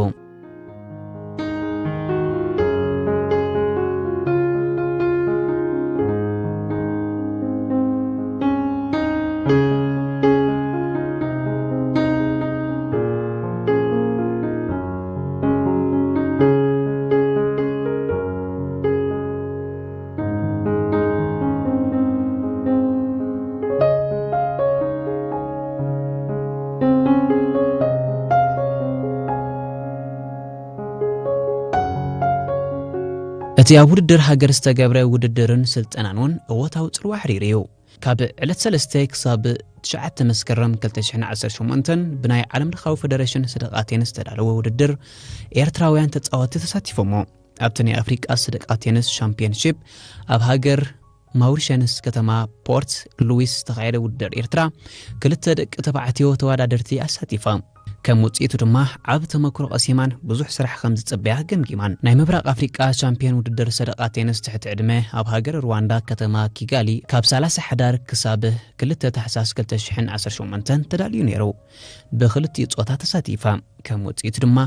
እቲ ኣብ ውድድር ሃገር ዝተገብረ ውድድርን ስልጠናን እውን እወታዊ ጽልዋ ኣሕዲሩ እዩ። ካብ ዕለት ሰለስተ ክሳብ ትሽዓተ መስከረም ክልተ ሽሕን ዓሰርተ ሸሞንተን ብናይ ዓለም ለኻዊ ፈደረሽን ሰደቓ ቴንስ ዝተዳለወ ውድድር ኤርትራውያን ተጻወትቲ ተሳቲፎሞ። ኣብቲ ናይ ኣፍሪቃ ሰደቓ ቴንስ ሻምፒዮንሺፕ ኣብ ሃገር ማውሪሸንስ ከተማ ፖርት ሉዊስ ዝተኻየደ ውድድር ኤርትራ ክልተ ደቂ ተባዕትዮ ተወዳደርቲ ኣሳቲፋ። ከም ውጽኢቱ ድማ ዓቢ ተመክሮ ቀሲማን ብዙሕ ስራሕ ከም ዝጽበያ ገምጊማን። ናይ ምብራቕ ኣፍሪቃ ሻምፒዮን ውድድር ሰደቓ ቴንስ ትሕቲ ዕድመ ኣብ ሃገር ሩዋንዳ ከተማ ኪጋሊ ካብ ሰላሳ ሓዳር ክሳብ ክልተ ታሕሳስ ክልተ ሽሕን ዓሰርተ ሸሞንተን ተዳልዩ ነይሩ። ብኽልቲኡ ጾታ ተሳቲፋ። ከም ውጽኢቱ ድማ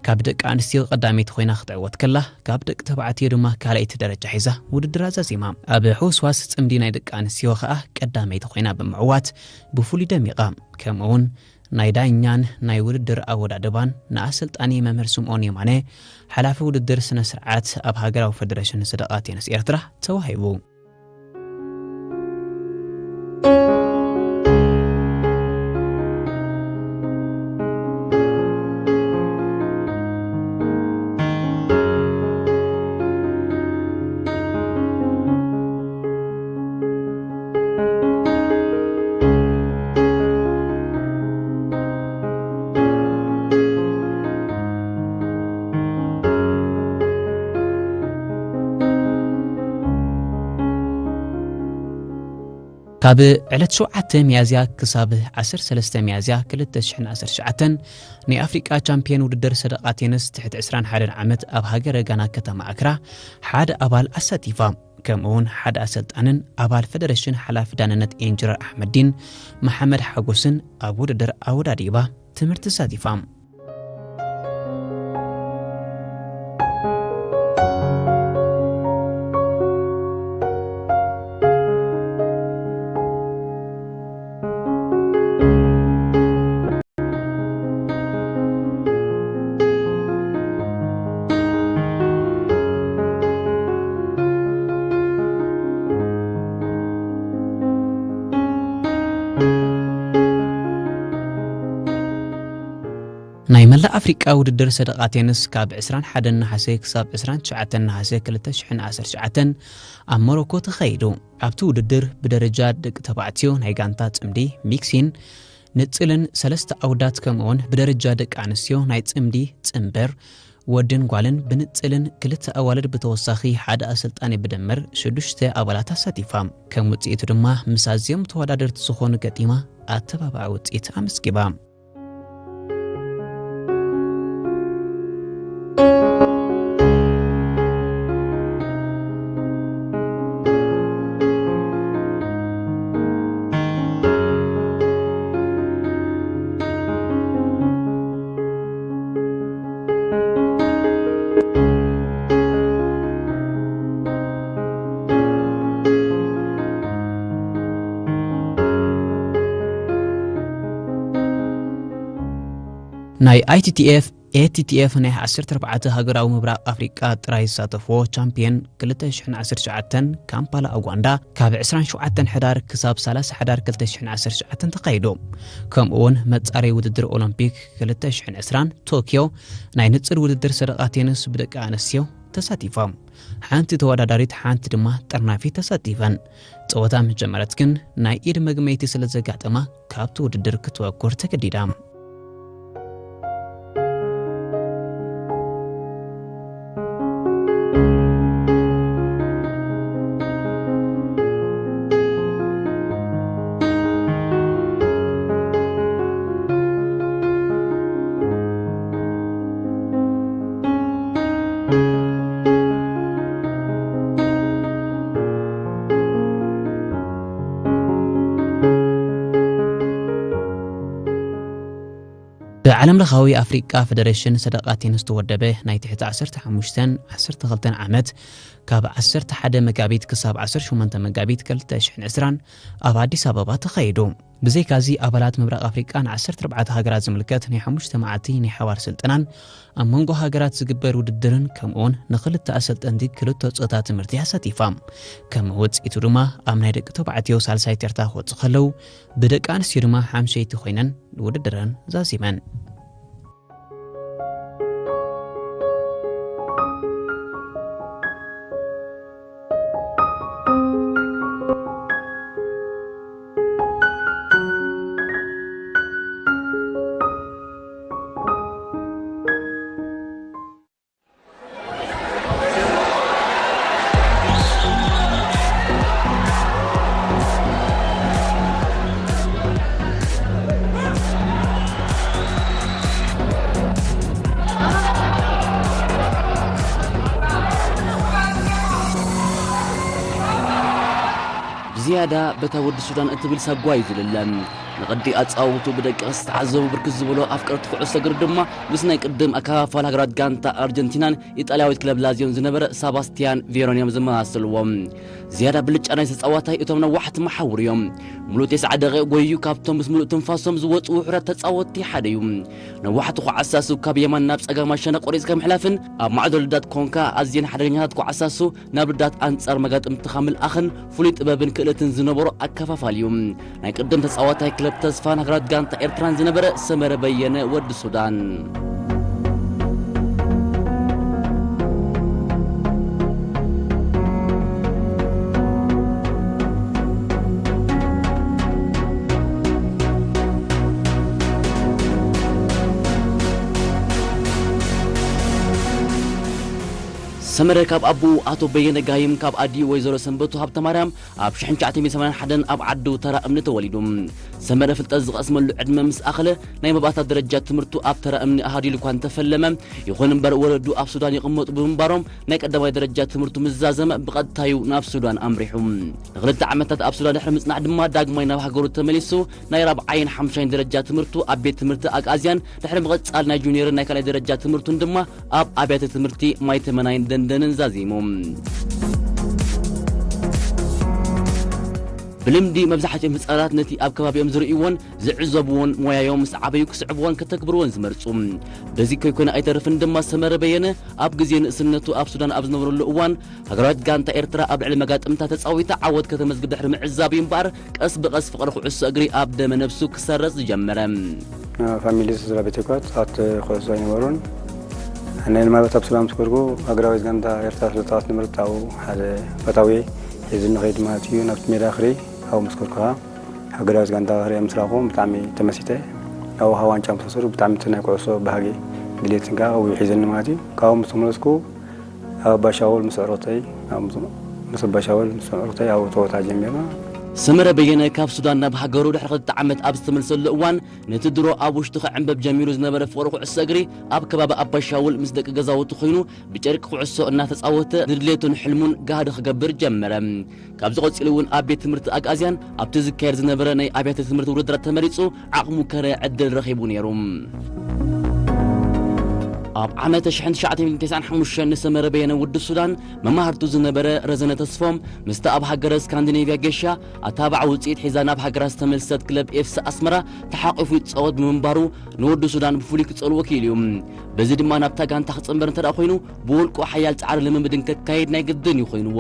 ካብ ደቂ ኣንስትዮ ቀዳመይቲ ኮይና ክትዕወት ከላ፣ ካብ ደቂ ተባዕትዮ ድማ ካልኣይቲ ደረጃ ሒዛ ውድድር ኣዛዚማ። ኣብ ሕውስዋስ ጽምዲ ናይ ደቂ ኣንስትዮ ከኣ ቀዳመይቲ ኮይና ብምዕዋት ብፍሉይ ደሚቓ። ከምኡውን ናይ ዳኛን ናይ ውድድር ኣወዳድባን ንኣሰልጣኒ መምህር ስምኦን የማነ፣ ሓላፊ ውድድር ስነ ስርዓት ኣብ ሃገራዊ ፈደረሽን ሰደቓ ቴንስ ኤርትራ ተዋሂቡ። ካብ ዕለት ሸውዓተ ሚያዝያ ክሳብ ዓሰርተ ሰለስተ ሚያዝያ ክልተ ሽሕን ዓሰርተ ትሽዓተን ናይ ኣፍሪቃ ቻምፒዮን ውድድር ሰደቓ ቴንስ ትሕቲ ዕስራን ሓደን ዓመት ኣብ ሃገረ ጋና ከተማ ኣክራ ሓደ ኣባል ኣሳቲፋ። ከምኡውን ሓደ ኣሰልጣንን ኣባል ፈደረሽን ሓላፊ ዳንነት ኢንጅነር ኣሕመዲን መሓመድ ሓጎስን ኣብ ውድድር ኣወዳዲባ ትምህርቲ ተሳቲፋ። ናይ መላእ ኣፍሪቃ ውድድር ሰደቓ ቴንስ ካብ ዕስራን ሓደን ነሓሰ ክሳብ ዕስራን ትሽዓተን ነሓሰ ክልተ ሽሕን ዓሰርተ ትሽዓተን ኣብ ሞሮኮ ተኻይዱ። ኣብቲ ውድድር ብደረጃ ደቂ ተባዕትዮ ናይ ጋንታ ጽምዲ ሚክሲን ንጽልን ሰለስተ ኣውዳት ከምኡውን ብደረጃ ደቂ ኣንስትዮ ናይ ጽምዲ ጽንበር ወድን ጓልን ብንጽልን ክልተ ኣዋልድ ብተወሳኺ ሓደ ኣሰልጣኒ ብድምር ሽዱሽተ ኣባላት ኣሳቲፋ። ከም ውጽኢቱ ድማ ምስ ኣዝዮም ተወዳደርቲ ዝኾኑ ገጢማ ኣተባባዒ ውጽኢት ኣመስጊባ። ናይ ኣይቲቲኤፍ ኤ ቲ ቲ ኤፍ ናይ ዓሰርተ ኣርባዕተ ሃገራዊ ምብራቕ ኣፍሪቃ ጥራይ ዝሳተፍዎ ቻምፕዮን ክልተ ሽሕን ዓሰርተ ትሽዓተን ካምፓላ ኡጋንዳ ካብ ዕስራን ሸውዓተን ሕዳር ክሳብ ሰላሳ ሕዳር ክልተ ሽሕን ዓሰርተ ትሽዓተን ተኻይዱ። ከምኡ እውን መጻረይ ውድድር ኦሎምፒክ ክልተ ሽሕን ዕስራን ቶክዮ ናይ ንጽል ውድድር ሰደቓ ቴኒስ ብደቂ ኣንስትዮ ተሳቲፎም። ሓንቲ ተወዳዳሪት ሓንቲ ድማ ጠርናፊ ተሳቲፈን። ጸወታ ምስ ጀመረት ግን ናይ ኢድ መግመይቲ ስለ ዘጋጠማ ካብቲ ውድድር ክትወኩር ተገዲዳ። ብዓለም ለኻዊ ኣፍሪቃ ፈደረሽን ሰደቓ ቴኒስ ዝተወደበ ናይ ትሕቲ ዓሰርተ ሓሙሽተን ዓሰርተ ክልተን ዓመት ካብ ዓሰርተ ሓደ መጋቢት ክሳብ ዓሰርተ ሸሞንተ መጋቢት ክልተ ሽሕን ዕስራን ኣብ ኣዲስ ኣበባ ተኻይዱ። ብዘይካዚ ኣባላት ምብራቕ ኣፍሪቃ ንዓሰርተ ኣርባዕተ ሃገራት ዝምልከት ናይ ሓሙሽተ መዓልቲ ናይ ሓባር ስልጠናን ኣብ መንጎ ሃገራት ዝግበር ውድድርን ከምኡውን ንኽልተ ኣሰልጠንቲ ክልተ ጾታ ትምህርቲ ኣሳቲፋ። ከም ውጽኢቱ ድማ ኣብ ናይ ደቂ ተባዕትዮ ሳልሳይ ተርታ ክወጹ ከለዉ ብደቂ ኣንስትዮ ድማ ሓምሸይቲ ኮይነን ውድድረን ዛዚመን። ብዝያዳ በታ ወዲ ሱዳን እትብል ሳጓ እዩ ዝልለ። ንቕዲ ኣጻውቱ ብደቂ ዝተዓዘቡ ብርክት ዝበሉ ኣፍቀርቲ ኩዕሶ እግሪ ድማ ምስ ናይ ቅድም ኣካፋፋል ሃገራት ጋንታ ኣርጀንቲናን ኢጣልያዊት ክለብ ላዚዮን ዝነበረ ሳባስቲያን ቬሮን እዮም ዝመሳሰልዎ። ዝያዳ ብልጫ ናይ ተጻዋታይ እቶም ነዋሕቲ መሓውር እዮም። ሙሉእ ተስዓ ደቂቕ ጎይዩ ካብቶም ምስ ሙሉእ ትንፋሶም ዝወጹ ውሑዳት ተጻወትቲ ሓደ እዩ። ነዋሕቲ ኩዓሳሱ ካብ የማን ናብ ጸጋማይ ሸነቕ ቆሪጽካ ምሕላፍን ኣብ ማዕዶ ልዳት ኮንካ ኣዝየን ሓደገኛታት ኩዓሳሱ ናብ ልዳት ኣንጻር መጋጥምትኻ ምልኣኽን ፍሉይ ጥበብን ክእለትን ዝነበሮ ኣከፋፋል እዩ። ናይ ቅድም ተጻዋታይ ክለብ ተስፋን ሃገራት ጋንታ ኤርትራን ዝነበረ ሰመረ በየነ ወዲ ሱዳን። ሰመረ ካብ ኣቦኡ ኣቶ በየነ ጋይም ካብ ኣዲኡ ወይዘሮ ሰንበቱ ሃብተማርያም ኣብ ሽሕን ትሽዓተ ሚእትን ሰማንያን ሓደን ኣብ ዓዱ ተራ እምኒ ተወሊዱ። ሰመረ ፍልጠት ዝቐስመሉ ዕድመ ምስ ኣኸለ ናይ መባእታ ደረጃ ትምህርቱ ኣብ ተራ እምኒ ኣሃዲሉ እኳ እንተፈለመ፣ ይኹን እምበር ወለዱ ኣብ ሱዳን ይቕመጡ ብምንባሮም ናይ ቀዳማይ ደረጃ ትምህርቱ ምስ ዛዘመ ብቐጥታዩ ናብ ሱዳን ኣምሪሑ። ንኽልተ ዓመታት ኣብ ሱዳን ድሕሪ ምጽናሕ ድማ ዳግማይ ናብ ሃገሩ ተመሊሱ ናይ ራብዓይን ሓምሻይን ደረጃ ትምህርቱ ኣብ ቤት ትምህርቲ ኣግኣዝያን ድሕሪ ምቕጻል ናይ ጁኒየርን ናይ ካልኣይ ደረጃ ትምህርቱን ድማ ኣብ ኣብያተ ትምህርቲ ማይተመናይን ደንደንን ዛዚሙ። ብልምዲ መብዛሕትኦም ህጻናት ነቲ ኣብ ከባቢኦም ዝርእይዎን ዝዕዘብዎን ሞያዮም ምስ ዓበዩ ክስዕብዎን ከተግብርዎን ዝመርጹ። በዚ ከይኮነ ኣይተርፍን ድማ ሰመረ በየነ ኣብ ግዜ ንእስነቱ ኣብ ሱዳን ኣብ ዝነበረሉ እዋን ሃገራዊት ጋንታ ኤርትራ ኣብ ልዕሊ መጋጥምታ ተጻዊታ ዓወት ከተመዝግብ ድሕሪ ምዕዛብ እዩ እምበኣር ቀስ ብቐስ ፍቕሪ ኩዕሶ እግሪ ኣብ ደመ ነብሱ ክሰርጽ ዝጀመረ። ፋሚሊ ስድራ ቤት እኳ ተጻወቲ ኩዕሶ ኣይነበሩን። ኣነ ማለት ኣብ ሱዳን ምስ ከድኩ ሃገራዊት ጋንታ ኤርትራ ስለ ተጻወት ነበረት ኣብኡ ሓደ ፈታዊ ሒዙኒ ከይዱ ማለት እዩ ናብቲ ሜዳ ክርኢ ኣብኡ ምስ ከድኩ ከኣ ሃገራዊት ጋንታ ክርኢ ምስ ረኣኹ ብጣዕሚ ተመሲጠ። ኣብኡ ከኣ ዋንጫ ምስ ወሰዱ ብጣዕሚ እቲ ናይ ኩዕሶ ባህጊ ድሌትን ከኣ ኣብኡ ሒዘኒ ማለት እዩ። ካብኡ ምስ ተመለስኩ ኣብ ኣባሻውል ምስ ኣዕሩኽተይ ኣብ ምስ ኣባሻውል ምስ ኣዕሩኽተይ ኣብኡ ጸወታ ጀሚርና። ሰመረ በየነ ካብ ሱዳን ናብ ሃገሩ ድሕሪ ክልተ ዓመት ኣብ ዝተመልሰሉ እዋን ነቲ ድሮ ኣብ ውሽጡ ክዕንበብ ጀሚሩ ዝነበረ ፍቕሪ ኩዕሶ እግሪ ኣብ ከባቢ ኣባሻውል ምስ ደቂ ገዛውቱ ኮይኑ ብጨርቂ ኩዕሶ እናተጻወተ ንድሌቱን ሕልሙን ጋህዲ ክገብር ጀመረ። ካብዚ ቀጺሉ እውን ኣብ ቤት ትምህርቲ ኣግኣዝያን ኣብቲ ዝካየድ ዝነበረ ናይ ኣብያተ ትምህርቲ ውድድራት ተመሪጹ ዓቕሙ ከረ ዕድል ረኺቡ ነይሩ። ኣብ ዓመት ሽሕን ትሽዓተ ሚእትን ተስዓን ሓሙሽተን ንሰመረ በየነ ውዲ ሱዳን መማህርቱ ዝነበረ ረዘነ ተስፎም ምስታ ኣብ ሃገረ ስካንዲኔቭያ ጌሻ ኣታባዕ ውፅኢት ሒዛ ናብ ሃገራ ዝተመልሰት ክለብ ኤፍሲ ኣስመራ ተሓቂፉ ይፃወት ብምንባሩ ንወዲ ሱዳን ብፍሉይ ክፀልዎ ክኢሉ እዩ። በዚ ድማ ናብታ ጋንታ ክፅንበር እንተ ደኣ ኮይኑ ብውልቁ ሓያል ፃዕሪ ልምምድን ከካይድ ናይ ግድን እዩ ኮይንዎ።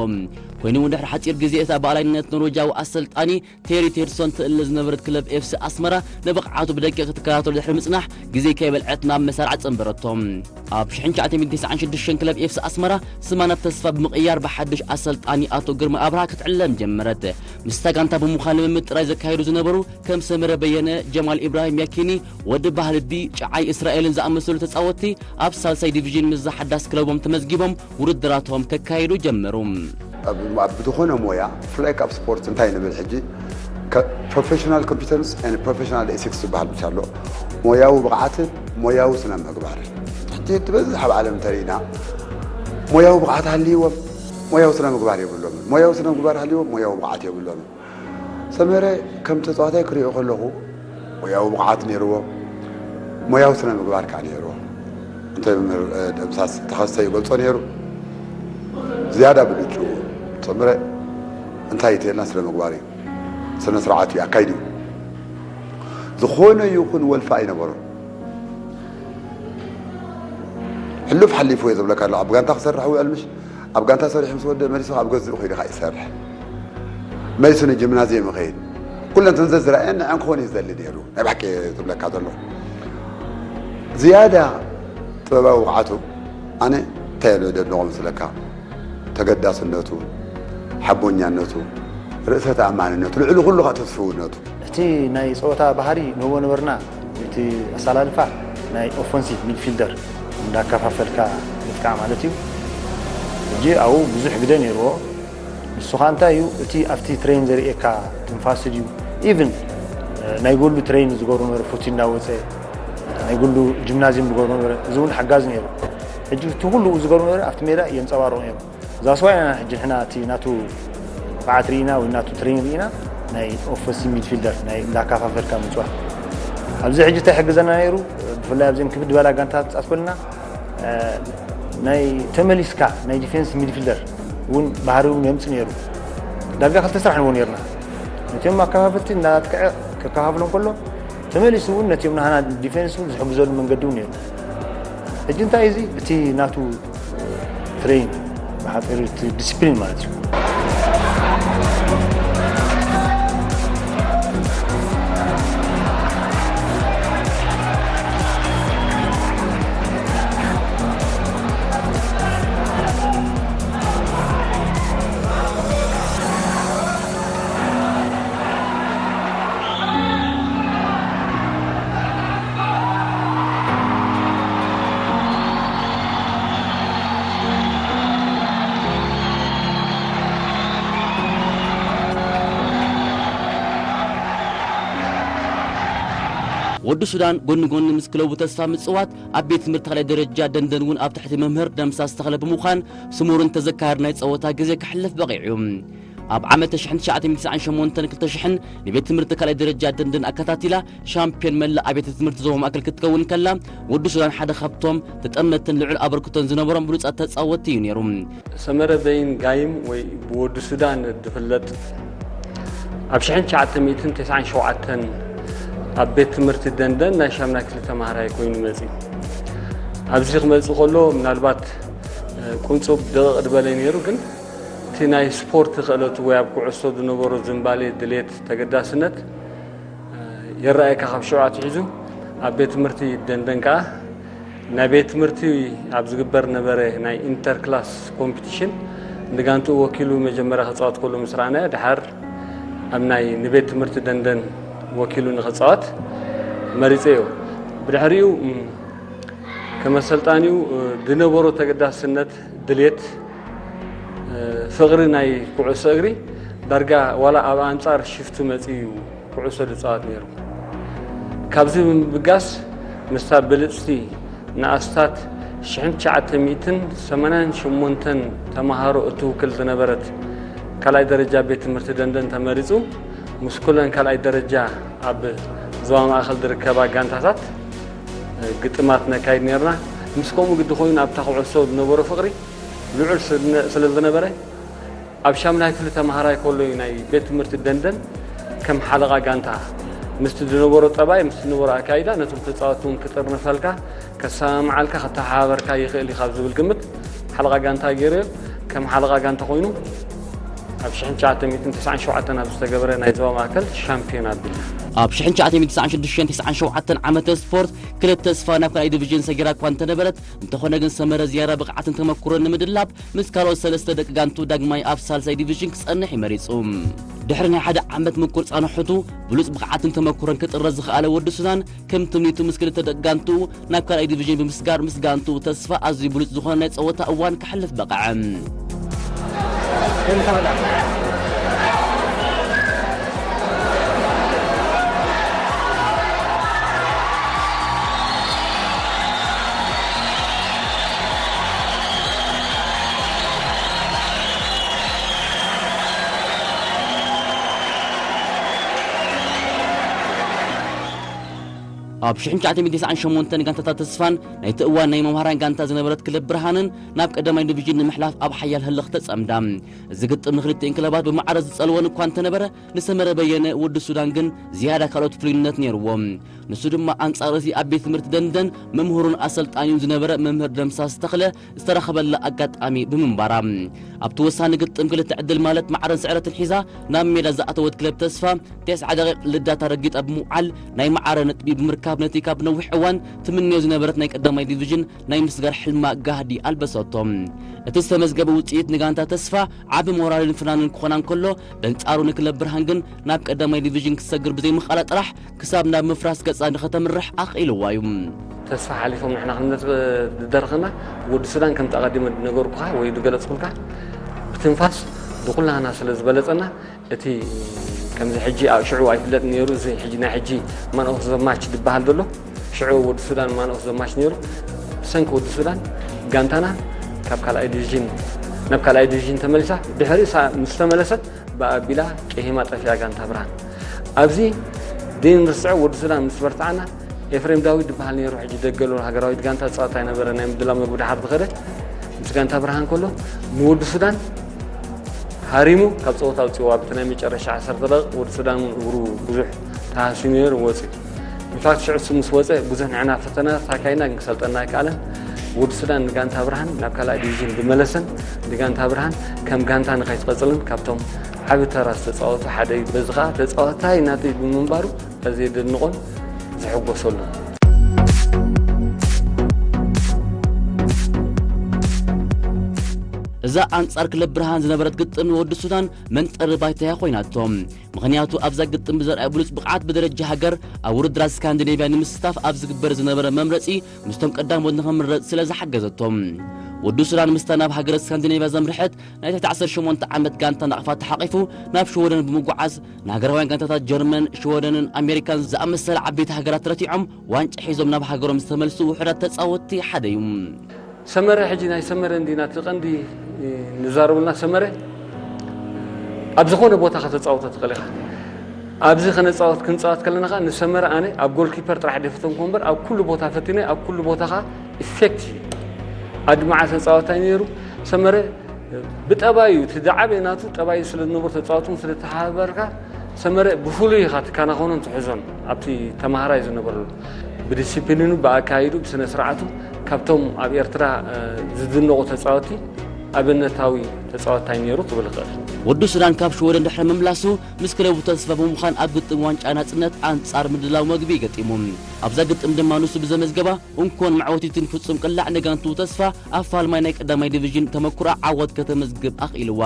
ኮይኑ እውን ድሕሪ ሓፂር ግዜ እታ ብኣላይነት ኖርወጃዊ ኣሰልጣኒ ቴሪ ቴድሶን ትእለ ዝነበረት ክለብ ኤፍሲ ኣስመራ ንብቕዓቱ ብደቂቕ ክትከታተሎ ድሕሪ ምጽናሕ ግዜ ከይበልዐት ናብ መሳርዓ ጸንበረቶ። ኣብ ሽሕን ትሽዓተ ሚእትን ተስዓን ሽዱሽተን ክለብ ኤፍሲ ኣስመራ ስማ ናብ ተስፋ ብምቕያር ብሓድሽ ኣሰልጣኒ ኣቶ ግርማ ኣብርሃ ክትዕለም ጀመረት። ምስታ ጋንታ ብምዃን ልምምድ ጥራይ ዘካየዱ ዝነበሩ ከም ሰመረ በየነ፣ ጀማል ኢብራሂም ያኪኒ፣ ወዲ ባህልቢ፣ ጨዓይ እስራኤልን ዝኣመሰሉ ተጻወትቲ ኣብ ሳልሳይ ዲቪዥን ምስዛ ሓዳስ ክለቦም ተመዝጊቦም ውድድራቶም ከካይዱ ጀመሩ። ኣብ ኣብ ዝኾነ ሞያ ብፍላይ ካብ ስፖርት እንታይ ንብል ሕጂ ከ- professional competence and professional ethics ዝበሃል ብቻ ኣሎ። ሞያዊ ብቕዓትን ሞያዊ ስነ ምግባርን ትሕቲ ትበዝሕ ኣብ ዓለም እንተሪእና ሞያዊ ብቕዓት ሃልይዎም ሞያዊ ስነ ምግባር የብሎምን። ሞያዊ ስነ ምግባር ሃልይዎም ሞያዊ ብቕዓት የብሎምን። ሰመረ ከም ተጻዋታይ ክሪኦ ከለኹ ሞያዊ ብቕዓት ነይርዎ፣ ሞያዊ ስነ ምግባር ከዓ ነይርዎ። እንተ መምህር ደምሳስ ተኸስተ ይገልጾ ነይሩ። ዝያዳ ብልጩ ሰመረ እንታይ ይትየልና ስነ ምግባር እዩ፣ ስነ ስርዓት እዩ ኣካይድ እዩ። ዝኾነ ይኹን ወልፊ ኣይነበሮን። ሕሉፍ ሓሊፉ እየ ዝብለካ ኣለኹ። ኣብ ጋንታ ክሰርሕ ውዕል ምሽ ኣብ ጋንታ ሰሪሑ ምስ ወደ መሊሱ ኣብ ገዝኡ ከይዱ ከዓ ይሰርሕ። መሊሱ ንጂምናዝየም ይኸይድ። ኩለን ተንዘ ዝረኣየን ንዐን ክኾን እዩ ዝደሊ ነይሩ። ናይ ብሓቂ ዝብለካ ዘለኹ ዝያዳ ጥበባዊ ብቕዓቱ ኣነ እንታይ ኣሎ ደድንቖ ምስለካ ተገዳስነቱ፣ ሓቦኛነቱ፣ ርእሰ ተኣማንነቱ፣ ልዕሊ ኩሉ ከዓ ተስፍውነቱ። እቲ ናይ ጸወታ ባህሪ ንህቦ ነበርና፣ እቲ ኣሰላልፋ ናይ ኦፈንሲቭ ሚድፊልደር እንዳከፋፈልካ ምጥቃዕ ማለት እዩ። ሕጂ ኣብኡ ብዙሕ ግደ ነይርዎ። ንሱ ኸኣ እንታይ እዩ፣ እቲ ኣብቲ ትሬን ዘርእየካ ትንፋስ ድዩ፣ ኢቭን ናይ ጎሉ ትሬን ዝገብሩ ነበረ፣ ፉቲ እንዳወፀ ናይ ጎሉ ጂምናዚየም ዝገብሩ ነበረ። እዚ እውን ሓጋዝ ነይሩ። ሕጂ እቲ ኩሉ ዝገብሩ ነበረ ኣብቲ ሜዳ የንፀባርቑ ነይሩ። ዛስዋይ ኢና ሕጂ ንሕና እቲ ናቱ ብዓት ርኢና ወይ ናቱ ትሬን ርኢና ናይ ኦፈንሲቭ ሚድፊልደር ናይ እንዳካፋፈልካ ምፅዋት። ኣብዚ ሕጂ እንታይ ይሕግዘና ነይሩ? ብፍላይ ኣብዘን ክብድ በላ ጋንታት ጻስኮልና ናይ ተመሊስካ ናይ ዲፌንስ ሚድፊልደር እውን ባህሪ እውን የምፅ ነይሩ። ዳርጋ ክልተ ስራሕ ንቦ ነይርና። ነቲኦም ኣከፋፈልቲ እንዳጥቅዐ ከከፋፍሎም ከሎ ተመሊሱ እውን ነቲኦም ናህና ዲፌንስ እውን ዝሕግዘሉ መንገዲ እውን ነይሩ። ሕጂ እንታይ እዚ እቲ ናቱ ትሬን ብሓፂሩ እቲ ዲስፕሊን ማለት እዩ። ወዲ ሱዳን ጎኒ ጎኒ ምስ ክለቡ ተስፋ ምጽዋት ኣብ ቤት ትምህርቲ ካልኣይ ደረጃ ደንደን እውን ኣብ ትሕቲ መምህር ደምሳስ ተኽለ ብምዃን ስሙርን ተዘካሪ ናይ ጸወታ ግዜ ከሕልፍ በቒዑ እዩ። ኣብ ዓመት ሽሕን ትሽዓተ ሚእትን ትስዓን ሸሞንተን ክልተ ሽሕን ንቤት ትምህርቲ ካልኣይ ደረጃ ደንደን ኣከታቲላ ሻምፒዮን መላእ ኣብያተ ትምህርቲ ዞባ ማእከል ክትከውን ከላ፣ ወዲ ሱዳን ሓደ ካብቶም ተጠመትን ልዑል ኣበርክቶን ዝነበሮም ብሉጻት ተጻወትቲ እዩ ነይሩ። ሰመረ በይን ጋይም ወይ ብወዲ ሱዳን ዝፍለጥ ኣብ ሽሕን ትሽዓተ ሚእትን ተስዓን ሸውዓተን ኣብ ቤት ትምህርቲ ደንደን ናይ ሻምናይ ክፍሊ ተማሃራይ ኮይኑ መጺኡ። ኣብዚ ክመጽእ ከሎ ምናልባት ቁንጽብ ደቕቕ ዝበለ ነይሩ፣ ግን እቲ ናይ ስፖርት ክእለቱ ወይ ኣብ ኩዕሶ ዝነበሮ ዝንባሌ፣ ድሌት፣ ተገዳስነት የረኣየካ። ካብ ሽዑ ኣትሒዙ ኣብ ቤት ትምህርቲ ደንደን ከኣ ናይ ቤት ትምህርቲ ኣብ ዝግበር ነበረ ናይ ኢንተር ክላስ ኮምፒቲሽን ንጋንትኡ ወኪሉ መጀመርያ ክጻወት ከሎ ምስ ረኣናዮ፣ ድሓር ኣብ ናይ ንቤት ትምህርቲ ደንደን ወኪሉ ንኽጻወት መሪጸዮ። ብድሕሪኡ ከም ኣሰልጣኒኡ ዝነበሮ ተገዳስነት፣ ድሌት፣ ፍቕሪ ናይ ኩዕሶ እግሪ ዳርጋ ዋላ ኣብ ኣንጻር ሽፍቱ መጺኡ እዩ ኩዕሶ ዝጻወት ነይሩ። ካብዚ ብምብጋስ ምስታ ብልጽቲ ንኣስታት ሽሕን ትሽዓተ ሚእትን ሰማንያን ሸሞንተን ተማሃሮ እትውክል ዝነበረት ካልኣይ ደረጃ ቤት ትምህርቲ ደንደን ተመሪጹ ምስ ኩለን ካልኣይ ደረጃ ኣብ ዞባ ማእከል ዝርከባ ጋንታታት ግጥማት ነካይድ ነይርና። ምስ ከምኡ ግዲ ኮይኑ ኣብታ ኩዕሶ ዝነበሮ ፍቕሪ ልዑል ስለ ዝነበረ ኣብ ሻምናይ ክፍሊ ተምሃራይ ከሎ እዩ ናይ ቤት ትምህርቲ ደንደን ከም ሓለቓ ጋንታ ምስቲ ዝነበሮ ጠባይ ምስቲ ዝነበሮ ኣካይዳ ነቶም ተፃወትቲ እውን ክጥርንፈልካ ከሰማምዓልካ ከተሓባበርካ ይኽእል እዩ ካብ ዝብል ግምት ሓለቓ ጋንታ ገይረዮ ከም ሓለቓ ጋንታ ኮይኑ ኣብ ሽሕን ትሽዓተ ሚእትን ተስዓን ሸውዓተን ኣብ ዝተገበረ ናይ ዞባ ማእከል ሻምፒዮን ኣቢልና። ኣብ ሽሕን ትሽዓተ ሚእትን ተስዓን ሽዱሽተን ተስዓን ሸውዓተን ዓመተ ስፖርት ክለብ ተስፋ ናብ ካልኣይ ዲቪዥን ሰጊራ እኳ እንተነበረት እንተኾነ ግን ሰመረ ዝያዳ ብቕዓትን ተመኩሮን ንምድላብ ምስ ካልኦት ሰለስተ ደቂ ጋንቱ ዳግማይ ኣብ ሳልሳይ ዲቪዥን ክጸንሕ እዩ መሪጹ። ድሕሪ ናይ ሓደ ዓመት ምኩር ጻንሖቱ ብሉጽ ብቕዓትን ተመኩሮን ክጥረዝ ዝኸኣለ ወዲ ሱዳን ከም ትምኒቱ ምስ ክልተ ደቂ ጋንቱ ናብ ካልኣይ ዲቪዥን ብምስጋር ምስ ጋንቱ ተስፋ ኣዝዩ ብሉጽ ዝኾነ ናይ ጸወታ እዋን ከሕልፍ በቕዐ። ኣብ ሽሕን ትሽዓተ ሚእትን ተስዓን ሸሞንተን ጋንታታት ተስፋን ናይቲ እዋን ናይ መምሃራን ጋንታ ዝነበረት ክለብ ብርሃንን ናብ ቀዳማይ ዲቪዥን ንምሕላፍ ኣብ ሓያል ህልኽ ተጸምዳ። እዚ ግጥም ንክልቲኤን ክለባት ብማዕረ ዝጸልወን እኳ እንተነበረ ንሰመረ በየነ ወዲ ሱዳን ግን ዝያዳ ካልኦት ፍሉይነት ነይርዎ። ንሱ ድማ ኣንጻር እቲ ኣብ ቤት ትምህርቲ ደንደን መምህሩን ኣሰልጣኒን ዝነበረ መምህር ደምሳስ ተኽለ ዝተረኸበላ ኣጋጣሚ ብምንባራ ኣብቲ ወሳኒ ግጥም ክልተ ዕድል ማለት ማዕረን ስዕረትን ሒዛ ናብ ሜዳ ዝኣተወት ክለብ ተስፋ ተስዓ ደቂቕ ልዳታ ረጊጣ ብምውዓል ናይ ማዕረ ነጥቢ ብምርካብ ነቲ ካብ ነዊሕ እዋን ትምንዮ ዝነበረት ናይ ቀዳማይ ዲቪዥን ናይ ምስጋር ሕልማ ጋህዲ ኣልበሰቶ። እቲ ዝተመዝገበ ውፅኢት ንጋንታ ተስፋ ዓቢ ሞራልን ፍናንን ክኾና እንከሎ በንጻሩ ንክለብ ብርሃን ግን ናብ ቀዳማይ ዲቪዥን ክትሰግር ብዘይምኽኣላ ጥራሕ ክሳብ ናብ ምፍራስ ገጻ ንኸተምርሕ ኣኽኢልዋ እዩ። ተስፋ ሓሊፎም ንሕና ክንመጽእ ዝደረኸና ወዲ ሱዳን ከምቲ ኣቐዲመ ዝነገርኩኻ ወይ ዝገለጽኩልካ ብትንፋስ ብኩላህና ስለ ዝበለጸና እቲ ከምዚ ሕጂ ኣብ ሽዑ ኣይፍለጥ ነይሩ እዚ ሕጂ ናይ ሕጂ ማን ኦፍ ዘ ማች ዝበሃል ዘሎ ሽዑ ወዲ ሱዳን ማን ኦፍ ዘ ማች ነይሩ። ብሰንኪ ወዲ ሱዳን ጋንታና ካብ ካልኣይ ዲቪዥን ናብ ካልኣይ ዲቪዥን ተመሊሳ ድሕሪ ምስ ተመለሰት ብኣቢላ ቄሂማ ጠፊኣ ጋንታ ብርሃን ኣብዚ ደይንርስዖ ወዲ ሱዳን ምስ በርትዓና ኤፍሬም ዳዊት ዝበሃል ነይሩ ሕጂ ደገሎ ሃገራዊት ጋንታ ፃወታ ይነበረ ናይ ምድላው መግቢ ድሓር ዝኸደ ምስ ጋንታ ብርሃን ከሎ ንወዲ ሱዳን ሃሪሙ ካብ ፀወታ ኣውፅዎ ኣብቲ ናይ መጨረሻ ዓሰርተ ደቂቕ ወዲ ሱዳን እውን እግሩ ብዙሕ ተሃስዩ ነይሩ ወፂ ኢንፋክት ሽዑ ምስ ወፀ ብዙሕ ንዕና ፈተና ታካይና ግን ክሰልጠና ኣይከኣለን ወዲ ሱዳን ንጋንታ ብርሃን ናብ ካልኣይ ዲቪዥን ብመለሰን ንጋንታ ብርሃን ከም ጋንታ ንኸይትቐፅልን ካብቶም ዓቢ ተራ ዝተፃወቱ ሓደ እዩ። በዚ ኸዓ ተፃዋታይ ናተይ ብምንባሩ ኣዝየ ዘድንቖን ዝሕጎሰሉን። እዛ ኣንጻር ክለብ ብርሃን ዝነበረት ግጥም ንወዲ ሱዳን መንጠሪ ባይታ እያ ኮይናቶ። ምኽንያቱ ኣብዛ ግጥም ብዘርኣየ ብሉጽ ብቕዓት ብደረጃ ሃገር ኣብ ውድድራት ስካንዲኔቭያ ንምስታፍ ኣብ ዝግበር ዝነበረ መምረጺ ምስቶም ቀዳሞት ንኽምረጽ ስለ ዝሓገዘቶ። ወዲ ሱዳን ምስታ ናብ ሃገረ ስካንዲኔቭያ ዘምርሐት ናይ ትሕቲ ዓሰርተ ሸሞንተ ዓመት ጋንታ ናቕፋ ተሓቒፉ ናብ ሽወደን ብምጉዓዝ ንሃገራውያን ጋንታታት ጀርመን፣ ሽወደንን ኣሜሪካን ዝኣመሰላ ዓበይቲ ሃገራት ረቲዖም ዋንጫ ሒዞም ናብ ሃገሮም ዝተመልሱ ውሑዳት ተጻወትቲ ሓደ እዩ። ሰመረ ሕጂ ናይ ሰመረ እንዲና እቲ ቀንዲ ንዛረብልና ሰመረ ኣብ ዝኾነ ቦታ ከተጻወቶ ትኽእል ኢኻ። ኣብዚ ከነጻወት ክንጻወት ከለና ኸዓ ንሰመረ ኣነ ኣብ ጎልኪፐር ጥራሕ ደፊተንኮ እምበር ኣብ ኩሉ ቦታ ፈቲነ ኣብ ኩሉ ቦታ ኸዓ ኢፌክት እዩ። ኣድማዓ ተጻወታይ ነይሩ ሰመረ ብጠባዩ እቲ ዝዓበየ ናቱ ጠባዩ ስለ ዝነበሩ ተጻወቱ ስለ ተሓባበርካ ሰመረ ብፍሉይ ኢኻ ትከናኸኖን ትሕዞን ኣብቲ ተማሃራይ ዝነበረሉ ብዲሲፕሊኑ ብኣካይዱ ብስነ ስርዓቱ ካብቶም ኣብ ኤርትራ ዝድነቑ ተጻወቲ ኣብነታዊ ተጻወታይ ነይሩ ክብል ይኽእል። ወዲ ሱዳን ካብ ሽወደን ድሕሪ ምምላሱ ምስ ክለቡ ተስፋ ብምዃን ኣብ ግጥም ዋንጫ ናጽነት ኣንጻር ምድላው መግቢ ገጢሙ። ኣብዛ ግጥም ድማ ንሱ ብዘመዝገባ እንኮን መዕወቲትን ፍጹም ቅላዕ ንጋንቱ ተስፋ ኣብ ፋልማይ ናይ ቀዳማይ ዲቪዥን ተመኩራ ዓወት ከተመዝግብ ኣኽኢልዋ።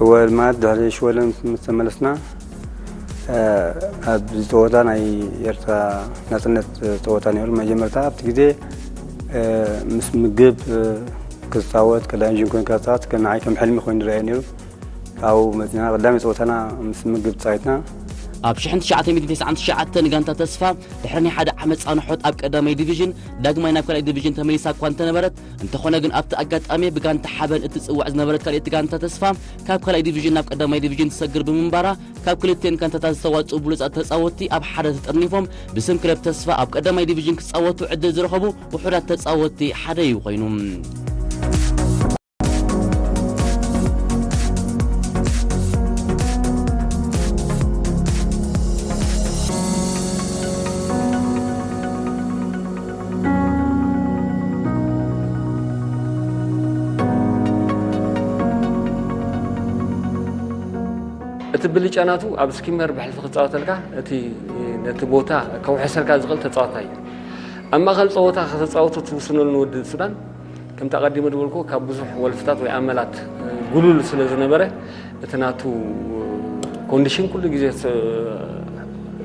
እወ ማለት ድሕሪ ሽወደን ምስ ተመለስና ኣብ ጸወታ ናይ ኤርትራ ናጽነት ጸወታ ነይሩ። መጀመርታ ኣብቲ ግዜ ምስ ምግብ ክጻወት ቀዳማይ ዲቪዥን ኮይንካ ክጻወት ንዓይ ከም ሕልሚ ኮይኑ ዝረኣየ ነይሩ። ካብኡ መፂና ቀዳሚ ፀወታና ምስ ምግብ ተፃዊትና ኣብ ሽሕን ትሽዓተ ሚእትን ተስዓን ትሽዓተን ጋንታ ተስፋ ድሕሪ ናይ ሓደ ዓመት ጻንሖት ኣብ ቀዳማይ ዲቪዥን ዳግማይ ናብ ካልኣይ ዲቪዥን ተመሊሳ እኳ እንተነበረት፣ እንተኾነ ግን ኣብቲ ኣጋጣሚ ብጋንታ ሓበን እትጽዋዕ ዝነበረት ካልኣይቲ ጋንታ ተስፋ ካብ ካልኣይ ዲቪዥን ናብ ቀዳማይ ዲቪዥን ትሰግር ብምንባራ፣ ካብ ክልቲኤን ጋንታታት ዝተዋጽኡ ብሉጻት ተጻወትቲ ኣብ ሓደ ተጠርኒፎም ብስም ክለብ ተስፋ ኣብ ቀዳማይ ዲቪዥን ክጻወቱ ዕድል ዝረኸቡ ውሑዳት ተጻወትቲ ሓደ እዩ ኮይኑ። እቲ ብልጫ ናቱ ኣብ ስኪመር ብሕልፊ ክጻወተልካ፣ እቲ ነቲ ቦታ ከውሕሰልካ ዝኽእል ተጻዋታይ እዩ። ኣብ ማእከል ጸወታ ከተጻወቶ ትውስነሉ ንወዲ ሱዳን፣ ከምቲ ኣቐዲመ ዝበልኩ፣ ካብ ብዙሕ ወልፍታት ወይ ኣመላት፣ እ፣ ጉሉል ስለ ዝነበረ፣ እቲ ናቱ ኮንዲሽን ኩሉ ግዜ ስ-፣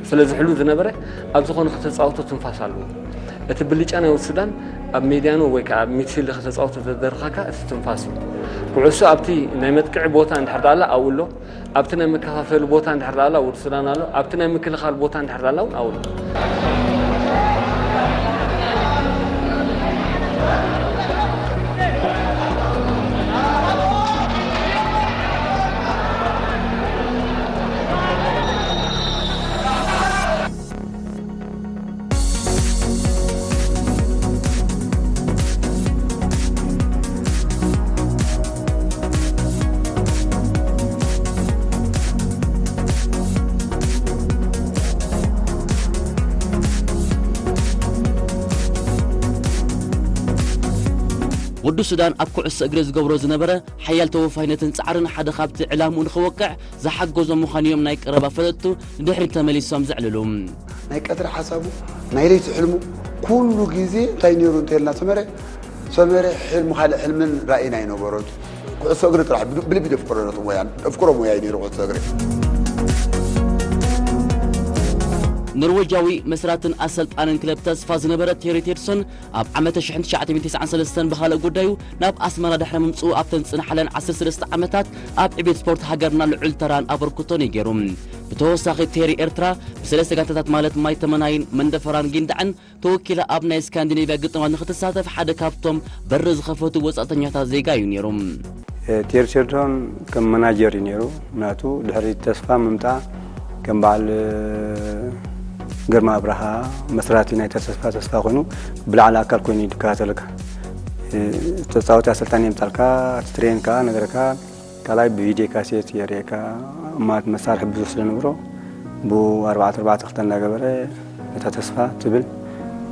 ስለ ዝሕሉ ዝነበረ፣ ኣብ ዝኾነ ከተጻወቶ ትንፋስ ኣለዎ። እቲ ብልጫ ናይ ወዲ ሱዳን ኣብ ሜድያኖ ወይ ከዓ ኣብ ሚድፊልድ ከተጻወቶ ዘደርኻካ እቲ ትንፋስ እዩ። ኩዕሶ ኣብቲ ናይ መጥቅዒ ቦታ እንድሕር ደኣ ኣላ ኣብኡ ኣሎ፣ ኣብቲ ናይ መከፋፈሊ ቦታ እንድሕር ደኣ ኣላ ወዲ ሱዳን ኣሎ፣ ኣብቲ ናይ ምክልኻል ቦታ እንድሕር ደኣ ኣላ እውን ኣብኡ ኣሎ። ወዲ ሱዳን ኣብ ኩዕሶ እግሪ ዝገብሮ ዝነበረ ሓያል ተወፋይነትን ጻዕርን ሓደ ካብቲ ዕላምኡ ንኽወቅዕ ዝሓገዞ ምዃኑ እዮም ናይ ቀረባ ፈለጥቱ ንድሕሪት ተመሊሶም ዘዕልሉ። ናይ ቀትሪ ሓሳቡ፣ ናይ ለይቲ ሕልሙ፣ ኩሉ ግዜ እንታይ ነይሩ እንተልና፣ ሰመረ፣ ሰመረ ሕልሙ ካልእ ሕልምን ራእይን ኣይነበሮን። ኩዕሶ እግሪ ጥራሕ ብልቢ ደፍቅሮ ነቲ ሞያ፣ ደፍቅሮ ሞያ እዩ ነይሩ ኩዕሶ እግሪ። ኖርዌጃዊ መስራትን ኣሰልጣንን ክለብ ተስፋ ዝነበረ ቴሪ ቴድሶን ኣብ ዓመተ ሽሕን ትሽዓተ ሚእትን ተስዓን ሰለስተን ብኻልእ ጉዳዩ ናብ ኣስመራ ድሕሪ ምምጽኡ ኣብተን ዝጽንሓለን ዓሰርተ ሰለስተ ዓመታት ኣብ ዕቤት ስፖርት ሃገርና ልዑል ተራን ኣበርክቶን እዩ ገይሩ። ብተወሳኺ ቴሪ ኤርትራ ብሰለስተ ጋንታታት ማለት ማይ ተመናይን መንደፈራን ጊንዳዕን ተወኪላ ኣብ ናይ ስካንዲኔቭያ ግጥማት ንኽትሳተፍ ሓደ ካብቶም በሪ ዝኸፈቱ ወጻእተኛታት ዜጋ እዩ ነይሩ። ቴሪ ቴድሮን ከም መናጀር እዩ ነይሩ። ምክንያቱ ድሕሪ ተስፋ ምምጻእ ከም በዓል ግርማ ኣብርሃ መስራቲ ናይ ተስፋ ተስፋ ኮይኑ ብላዕሊ ኣካል ኮይኑ እዩ ዝከታተለካ። ተጻወቲ ኣሰልጣኒ የምጻልካ፣ ትትሬን ከኣ ነገርካ ካልኣይ ብቪድዮ ካሴት የርእየካ። ማለት መሳርሒ ብዙሕ ስለነበሮ ብኣርባዕተ ኣርባዕተ ክልተ እናገበረ ነታ ተስፋ ትብል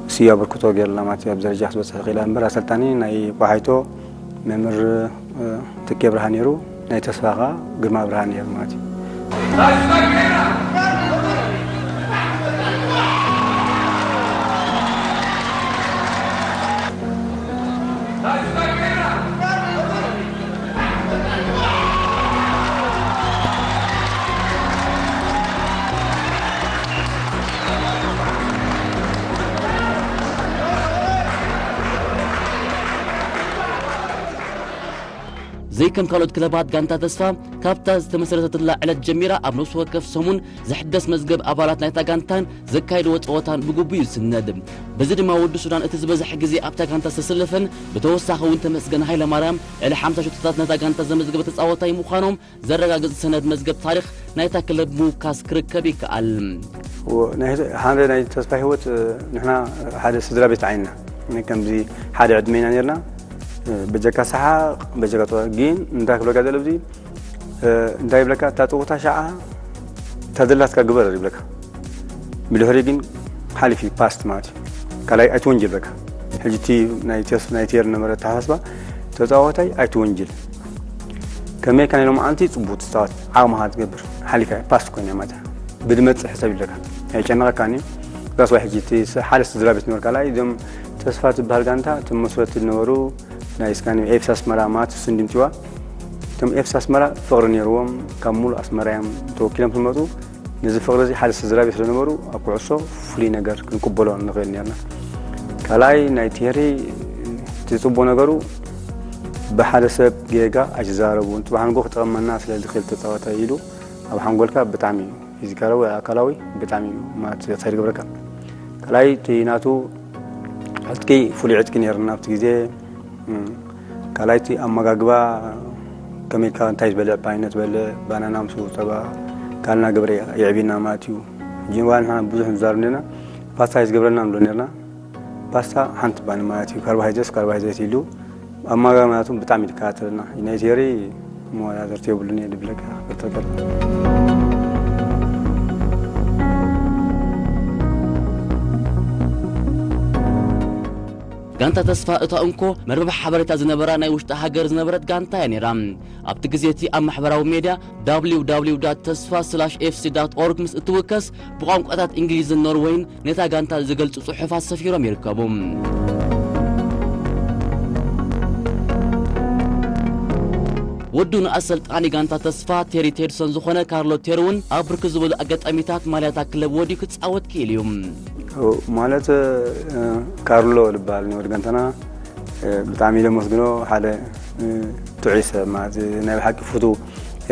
እሱ እዩ ኣበርክቶ ገይርላ ማለት እዩ። ኣብ ደረጃ ክትበጽሕ ክኢላ እምበር ኣሰልጣኒ ናይ ቋሓይቶ መምህር፣ እ፣ ትኬ ብርሃ ነይሩ፣ ናይ ተስፋ ኸኣ ግርማ ብርሃ ነይሩ ማለት እዩ። ዘይከም ካልኦት ክለባት፣ ጋንታ ተስፋ ካብታ ዝተመሰረተትላ ዕለት ጀሚራ ኣብ ነፍሲ ወከፍ ሰሙን ዝሕደስ መዝገብ ኣባላት ናይታ ጋንታን ዘካይድዎ ጸወታን ብግቡእ እዩ ዝስነድ። በዚ ድማ ወዲ ሱዳን እቲ ዝበዝሐ ግዜ ኣብታ ጋንታ ዝተሰለፈን ብተወሳኺ እውን ተመስገን ሃይለማርያም ልዕሊ ሓምሳ ሽቶታት ነታ ጋንታ ዘመዝገበ ተጻዋታይ ምዃኖም ዘረጋግጽ ሰነድ መዝገብ ታሪኽ ናይታ ክለብ ምውካስ ክርከብ ይከኣል። ወ-፣ ናይ፣ ሓደ ናይ ተስፋ ህይወት፣ እ፣ ንሕና ሓደ ስድራ ቤት ዓይንና። ከምዚ ሓደ ዕድመ ኢና ነርና። እ፣ በጀካ ሰሓቕ፣ በጀካ ጸወታ። ግን እንታይ ክብለካ ዘሎ ኣብዚ፣ እ፣ እንታይ ይብለካ፣ እታ ጸወታ ሸዓ እታ ዘላትካ ግበር ይብለካ። ብድሕሪ ግን ሓሊፍ እዩ፣ ፓስት ማለት እዩ። ካልኣይ ኣይትወንጅል በቃ። ሕጂ እቲ ናይ ቴስ-፣ ናይ ቴር ነበረ ኣተሓሳስባ፣ ተጻዋታይ ኣይትወንጅል። ከመይ ከ ናይ ሎማዓንቲ ጽቡቕ ትጻወት፣ ዓቕምኻ ትገብር፣ ሓሊፋ እያ፣ ፓስት ኮይና እያ ማለት እያ። ብድመጽእ ሕሰብ ይብለካ። ኣይጨነቐካን እዩ። ዛስ ዋይ ሕጂ እቲ ስ-፣ ሓደ ስድራ ቤት ነበርካ። ካልኣይ እዞም ተስፋ ትበሃል ጋንታ፣ እቶም መስረቲ ዝነበሩ ናይ ስካንዲኔቭ ኤፍሲ ኣስመራ ማለት እሱ እንድምጽዋ። እቶም ኤፍሲ ኣስመራ ፍቕሪ ነይርዎም፣ ካብ ሙሉእ ኣስመራ እዮም ተወኪሎም ዝመጹ። ነዚ ፍቕሪ እዚ ሓደ ስድራ ቤት ስለነበሩ ኣብ ኩዕሶ ፍሉይ ነገር ክንቅበሎ ንኽእል ነርና። ካልኣይ ናይ ቴሪ እቲ ጽቡቕ ነገሩ ብሓደ ሰብ ጌጋ ኣይትዛረቡን። ጽባሕ ንግሆ ክጠቐመና ስለ ዝኽእል ተጻዋታይ ኢሉ ኣብ ሓንጎልካ ብጣዕሚ እዩ ፊዚካላዊ ኣካላዊ ብጣዕሚ እዩ ማለት ተርግብረካ። ካልኣይ እቲ ናቱ ዕጥቂ ፍሉይ ዕጥቂ ነይርና ኣብቲ ግዜ። ካልኣይ እቲ ኣመጋግባ ከመይ ኢልካ እንታይ ዝበልዕ ፓይነት ዝበልዕ ባናና ምስ ፀባ ካልና ግብረ የዕብና ማለት እዩ። ጅንዋ ንሕና ብዙሕ ንዛርብ ነርና። ፓስታ ይዝገብረልና ንብሎ ነርና። ፓስታ ሓንቲ ባኒ ማለት እዩ። ካርቦሃይድሬት ካርቦሃይድሬት ኢሉ ኣመጋግባ ናቱ ብጣዕሚ ይከታተልና። ናይ ቴሪ መወዳደርቲ የብሉን እየ ድብለካ። ጋንታ ተስፋ እታ እንኮ መርበብ ሓበሬታ ዝነበራ ናይ ውሽጢ ሃገር ዝነበረት ጋንታ እያ ነይራ። ኣብቲ ግዜ እቲ ኣብ ማሕበራዊ ሜድያ www ተስፋ fc org ምስ እትውከስ ብቋንቋታት እንግሊዝን ኖርወይን ነታ ጋንታ ዝገልጹ ጽሑፋት ሰፊሮም ይርከቡ። ወዱ ንኣሰልጣኒ ጋንታ ተስፋ ቴሪ ቴድሶን ዝኾነ ካርሎ ቴሪ እውን ኣብ ብርክት ዝበሉ ኣጋጣሚታት ማልያታ ክለብ ወድዩ ክጻወት ክኢሉ እዩ። ማለት ካርሎ ዝበሃል ንወዲ ጋንታና ብጣዕሚ ኢለ መስግኖ። ሓደ ጥዑይ ሰብ ማለት ናይ ብሓቂ ፍቱ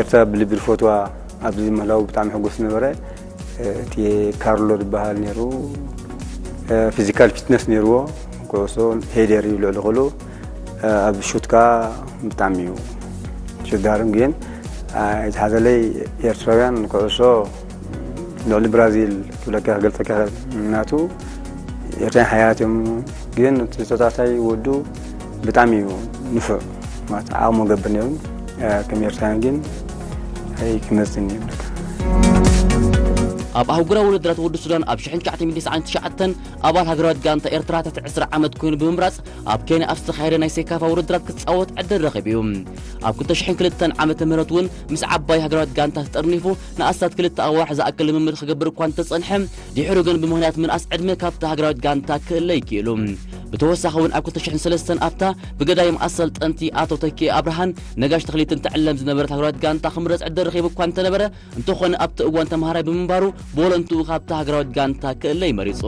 ኤርትራ ብልቢ ዝፈትዋ ኣብዚ ምህላው ብጣዕሚ ሕጉስ ነበረ። እቲ ካርሎ ዝበሃል ነይሩ። ፊዚካል ፊትነስ ነይርዎ። ኩዕሶ ሄደር እዩ ልዕሊ ኩሉ። ኣብ ሹት ከኣ ብጣዕሚ እዩ ሽዳርም። ግን ዝሓዘለይ ኤርትራውያን ኩዕሶ ልዕሊ ብራዚል ክብለካ ክገልጸካ ናቱ ኤርትራውያን ሓያላት እዮም። ግን እቲ ተጻዋታይ ወዱ ብጣዕሚ እዩ ንፉዕ ማለት ዓቕሙ ገብር ነይሩ። ከም ኤርትራውያን ግን ኣይክመጽን እዩ። ኣብ ኣህጉራዊ ውድድራት ወዲ ሱዳን ኣብ ሽሕን ትሽዓተ ሚእትን ተስዓን ትሽዓተን ኣባል ሃገራዊት ጋንታ ኤርትራ ትሕቲ ዕስራ ዓመት ኮይኑ ብምምራጽ ኣብ ኬንያ ኣብ ዝተኻየደ ናይ ሴካፋ ውድድራት ክጻወት ዕድል ረኺቡ እዩ። ኣብ ክልተ ሽሕን ክልተን ዓመተ ምህረት እውን ምስ ዓባይ ሃገራዊት ጋንታ ተጠርኒፉ ንኣስታት ክልተ ኣዋርሕ ዝኣክል ልምምድ ክገብር እኳ እንተጸንሐ ድሕሩ ግን ብምኽንያት ምንኣስ ዕድመ ካብታ ሃገራዊት ጋንታ ክእለ ይክእሉ። ብተወሳኺ እውን ኣብ ክልተ ሽሕን ሰለስተን ኣብታ ብገዳይም ኣሰልጠንቲ ኣቶ ተኪኤ ኣብርሃን ነጋሽ ተኽሊትን ትዕለም ዝነበረት ሃገራዊት ጋንታ ክምረጽ ዕድል ረኺቡ እኳ እንተነበረ እንተኾነ ኣብቲ እዋን ተምሃራይ ብምንባሩ ብወለንትኡ ካብታ ሃገራዊት ጋንታ ክእለይ መሪጹ።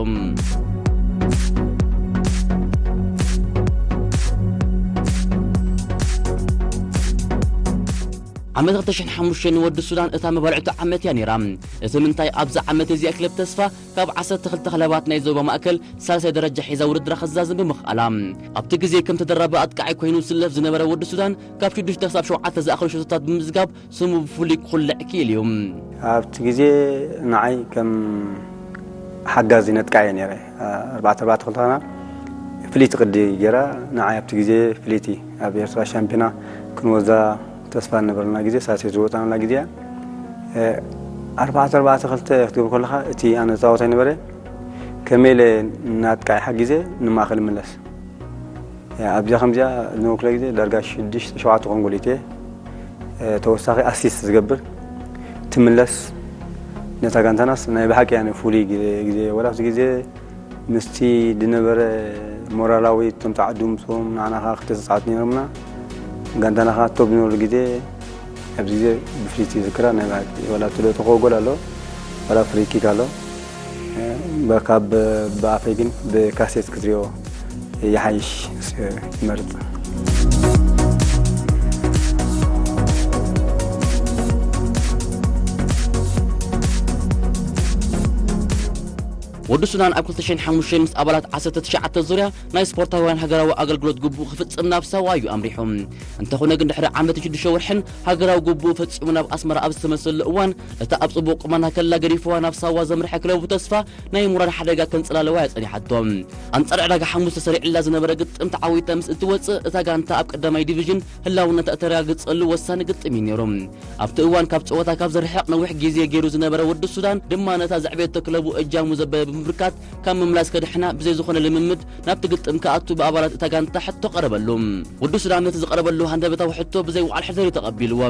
ዓመት ክልተ ሽሕን ሓሙሽተን ንወዲ ሱዳን እታ መባልዕቱ ዓመት እያ ነይራ። እቲ ምንታይ ኣብዛ ዓመት እዚኣ ክለብ ተስፋ ካብ ዓሰርተ ክልተ ክለባት ናይ ዞባ ማእከል ሳልሳይ ደረጃ ሒዛ ውድድራ ክዛዝም ብምኽኣላ። ኣብቲ ግዜ ከም ተደራቢ ኣጥቃዓይ ኮይኑ ዝስለፍ ዝነበረ ወዲ ሱዳን ካብ ሽዱሽተ ክሳብ ሸውዓተ ዝኣኽሉ ሸቶታት ብምዝጋብ ስሙ ብፍሉይ ክኹልዕ ክኢሉ እዩ። ኣብቲ ግዜ ንዓይ ከም ሓጋዚ ነጥቃየ ነይረ። ኣርባዕተ ኣርባዕተ ክልተና ፍልይቲ ቅዲ ገይራ ንዓይ ኣብቲ ግዜ ፍልይቲ ኣብ ኤርትራ ሻምፒዮና ክንወዛ ተስፋ ነበረና ግዜ ሳሴት ዝወጣናላ ግዜ ኣርባዕተ ኣርባዕተ ክልተ ክትገብር ከለኻ እቲ ኣነ ዝፃወታይ ነበረ ከመይ ኢለ ናጥቃይ ሓጊዘ ንማእኸል ይምለስ ኣብዚኣ ከምዚኣ ዝነበርኩላ ግዜ ዳርጋ ሽዱሽተ ሸውዓተ ክኾን ጎሊተ ተወሳኺ ኣሲስት ዝገብር ትምለስ ነታ ጋንታናስ ናይ ብሓቂ ያነ ፍሉይ ግዜ ወላ ኣብዚ ግዜ ምስቲ ዝነበረ ሞራላዊ እቶም ጻዕዱ ምስኦም ንዓና ከዓ ክልተ ተጻወት ነይሮምና ጋንታና ከዓ ቶብ ዝነበሩ ግዜ ኣብዚ ግዜ ብፍሊት ይዝክራ ናይ ብሓቂ ወላ እቲ ዶ ተኸወ ጎል ኣሎ ወላ ፍሪኪክ ኣሎ ካብ ብኣፈይ ግን ብካሴት ክትሪኦ ይሓይሽ ይመርፅ ወዲ ሱዳን ኣብ ክልተ ሽሕን ሓሙሽተን ምስ ኣባላት ዓሰርተ ትሽዓተ ዙርያ ናይ ስፖርታውያን ሃገራዊ ኣገልግሎት ግቡእ ክፍጽም ናብ ሳዋ እዩ ኣምሪሑ። እንተኾነ ግን ድሕሪ ዓመትን ሽዱሽተ ወርሕን ሃገራዊ ግቡእ ፈጺሙ ናብ ኣስመራ ኣብ ዝተመልሰሉ እዋን እታ ኣብ ጽቡቕ ቁመና ከላ ገዲፍዋ ናብ ሳዋ ዘምርሐ ክለቡ ተስፋ ናይ ምውራድ ሓደጋ ከንጽላለዋ እያ ጸኒሓቶ። ኣንጻር ዕዳጋ ሓሙስ ተሰሪዕላ ዝነበረ ግጥም ተዓዊታ ምስ እትወጽእ እታ ጋንታ ኣብ ቀዳማይ ዲቪዥን ህላውነታ እተረጋግጸሉ ወሳኒ ግጥም እዩ ነይሩ። ኣብቲ እዋን ካብ ጸወታ ካብ ዝርሕቕ ነዊሕ ግዜ ገይሩ ዝነበረ ወዲ ሱዳን ድማ ነታ ዘዕበየቶ ክለቡ እጃሙ ዘበለ ብምብርካት ካብ ምምላስ ከድሕና ብዘይ ዝኾነ ልምምድ ናብቲ ግጥም ክኣቱ ብኣባላት እታ ጋንታ ሕቶ ቀረበሉ። ወዲ ሱዳን ነቲ ዝቐረበሉ ሃንደበታዊ ሕቶ ብዘይ ውዓል ሕደር እዩ ተቐቢልዎ።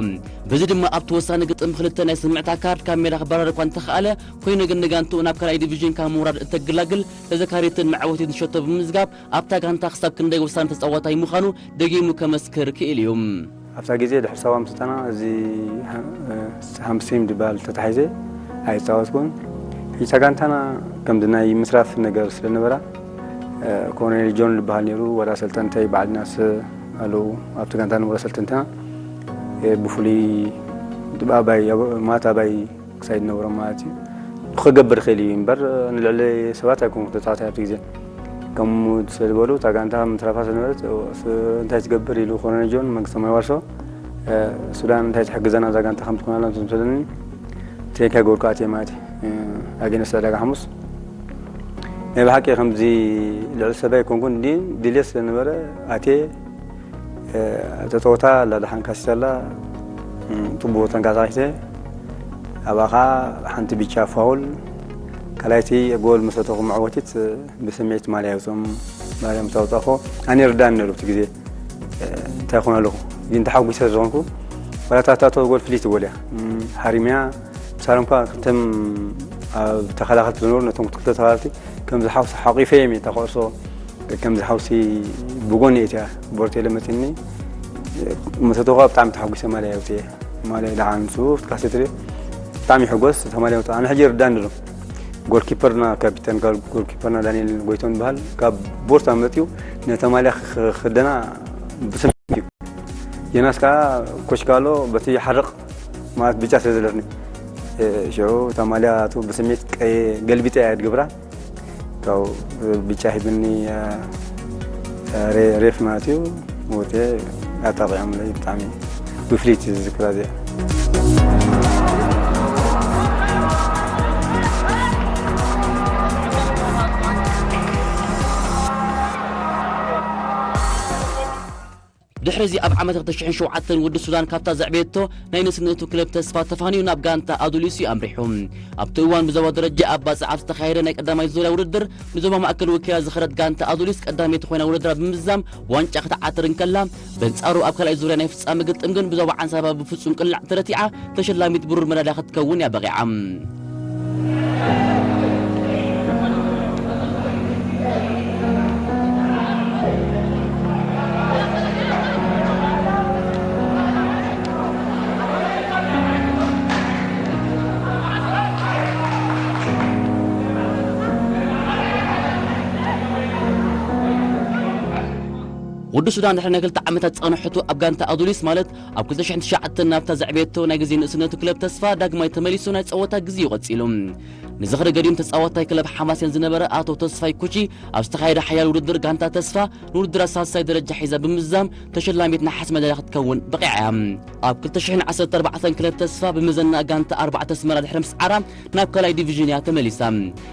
በዚ ድማ ኣብቲ ወሳኒ ግጥም ብክልተ ናይ ስምዕታ ካርድ ካብ ሜዳ ክበረር እኳ እንተኸኣለ ኮይኑ ግን ንጋንትኡ ናብ ካልኣይ ዲቪዥን ካብ ምውራድ እተግላግል ተዘካሪትን መዕወቲትን ሸቶ ብምምዝጋብ ኣብታ ጋንታ ክሳብ ክንደይ ወሳኒ ተጻዋታይ ምዃኑ ደጊሙ ከመስክር ክኢሉ እዩ። ኣብታ ግዜ ድሕሪ ሳዋ ምስልጠና እዚ ሃምስትሪንግ ዝበሃል ተታሒዘ ኣይፃወትኩን። ሒታ ጋንታና ከምዚ ናይ ምስራፍ ነገር ስለነበራ ኮሎኔል ጆን ዝበሃል ነይሩ። ወላ ኣሰልጠንተይ በዓል ዲናስ ኣለዉ ኣብቲ ጋንታ ነበሩ ኣሰልጠንትና። ብፍሉይ ኣባይ ማለት ኣባይ ሳይድ ነበሮም ማለት እዩ። ክገብር ይኽእል እዩ እምበር፣ ንልዕሊ ሰባት ኣይኮንኩ ተጻዋታይ ኣብቲ ግዜ። ከምኡ ስለ ዝበሉ፣ እታ ጋንታ ምትራፋ ስለ ነበረት፣ ስ-፣ እንታይ ትገብር ኢሉ ኮሎኔል ጆን መንግስተ ማይ ዋርሶ፣ እ፣ ሱዳን እንታይ ትሕግዘና እዛ ጋንታ ከም ትኮናላ ምስ መሰለኒ፣ ትሬኒንግ ገበርኩ ኣትየ ማለት እዩ። እ፣ ኣጌነስ ዕዳጋ ሓሙስ። ናይ ብሓቂ ከምዚ ልዕሊ ሰበይ ኣይኮንኩን፣ ድልየት ስለ ነበረ ኣትየ፣ እ፣ ተጸወታ ኣላ፣ ደሓን ካሲሳ ኣላ፣ እ፣ ጽቡቕ ተንቀሳቒሰ። ኣብኣ ኸኣ ሓንቲ ብጫ ፋውል፣ ካልኣይቲ ጎል ምስ ኣተኹ መዕወቲት፣ እ፣ ብስምዒት ማልያ የውጽኦም፣ ማልያ ምስ ኣውጻእኹ፣ ኣነ ይርዳእኒ ነይሩ ኣብቲ ግዜ፣ እ፣ እንታይ ኮነ ኣለኹ። ግን ተሓጒሰ ዝኾንኩ፣ ዋላ እታ እታእተወት ጎል ፍልይቲ ጎል እያ። እ፣ ሃሪመያ፣ ምሳሎም እኳ ክልተም ኣብ ተኸላኸልቲ ዝነበሩ፣ ነቶም ክልተ ተኸላኸልቲ ከምዚ ሓውሲ ሓቂፈዮም እየ፣ እታ ኩዕሶ ከምዚ ሓውሲ ብጎኒ እያ እቲኣ ቦርቴለ መፂኒ። መሰተኳ ብጣዕሚ ተሓጒሰ፣ ማልያ የውፅኤ። ማልያ ደሓን ንሱ ክትካሰት ርእ ብጣዕሚ ይሕጎስ፣ እታ ማልያ ውፅኣ። ኣነ ሕጂ ይርዳእኒ ኣሎ። ጎልኪፐርና፣ ካፒተን ጋል-፣ ጎልኪፐርና ዳንኤል ጎይቶም ዝበሃል ካብ ቦርሳ መፂኡ ነታ ማልያ ክኽደና ብስምዒት እዩ። ዮናስ ከዓ ኮሽካሎ በቲ ይሓርቕ ማለት ብጫ ስለ ዘለትኒ፣ እ፣ ሽዑ እታ ማልያ እቱ ብስሜት ቀየ-፣ ገልቢጠ እያ ድግብራ። ካብኡ ብጫ ሂብኒ፣ እ፣ ሬ-፣ ሬፍ ማለት እዩ። ወጤ ኣጣቂዖምለይ ብጣዕሚ ብፍልይቲ ዝዝክራ እዚኣ። ድሕሪ እዚ ኣብ ዓመት ክልተ ሽሕን ሸውዓተን ወዲ ሱዳን ካብታ ዘዕበየቶ ናይ ንእስነቱ ክለብ ተስፋ ተፋንዩ ናብ ጋንታ ኣዱሊስ እዩ ኣምሪሑ። ኣብቲ እዋን ብዞባ ደረጃ ኣብ ባጽዕ ኣብ ዝተኻየደ ናይ ቀዳማይ ዙርያ ውድድር ንዞባ ማእከል ወኪላ ዝኸደት ጋንታ ኣዱሊስ ቀዳመይቲ ኮይና ውድድራ ብምዝዛም ዋንጫ ክትዓትር እንከላ፣ በንጻሩ ኣብ ካልኣይ ዙርያ ናይ ፍጻመ ግጥም ግን ብዞባ ዓንሳባ ብፍጹም ቅላዕ ተረቲዓ ተሸላሚት ብሩር መዳልያ ክትከውን እያ በቒዓ። ወዲ ሱዳን ድሕሪ ናይ ክልተ ዓመታት ጸንሕቱ ኣብ ጋንታ ኣዱሊስ ማለት ኣብ ክልተ ሽሕን ትሽዓተን ናብታ ዘዕበየቶ ናይ ግዜ ንእስነቱ ክለብ ተስፋ ዳግማይ ተመሊሱ ናይ ጸወታ ግዜኡ ቀጺሉ። ንዝኽሪ ገዲም ተጻዋታይ ክለብ ሓማስያን ዝነበረ ኣቶ ተስፋይ ኩቺ ኣብ ዝተኻየደ ሓያል ውድድር ጋንታ ተስፋ ንውድድር ሳልሳይ ደረጃ ሒዛ ብምዝዛም ተሸላሚት ነሓስ መዳልያ ክትከውን በቒዓ እያ። ኣብ ክልተ ሽሕን ዓሰርተ ኣርባዕተን ክለብ ተስፋ ብመዘና ጋንታ ኣርባዕተ ኣስመራ ድሕሪ ምስዓራ ናብ ካልኣይ ዲቪዥን እያ ተመሊሳ።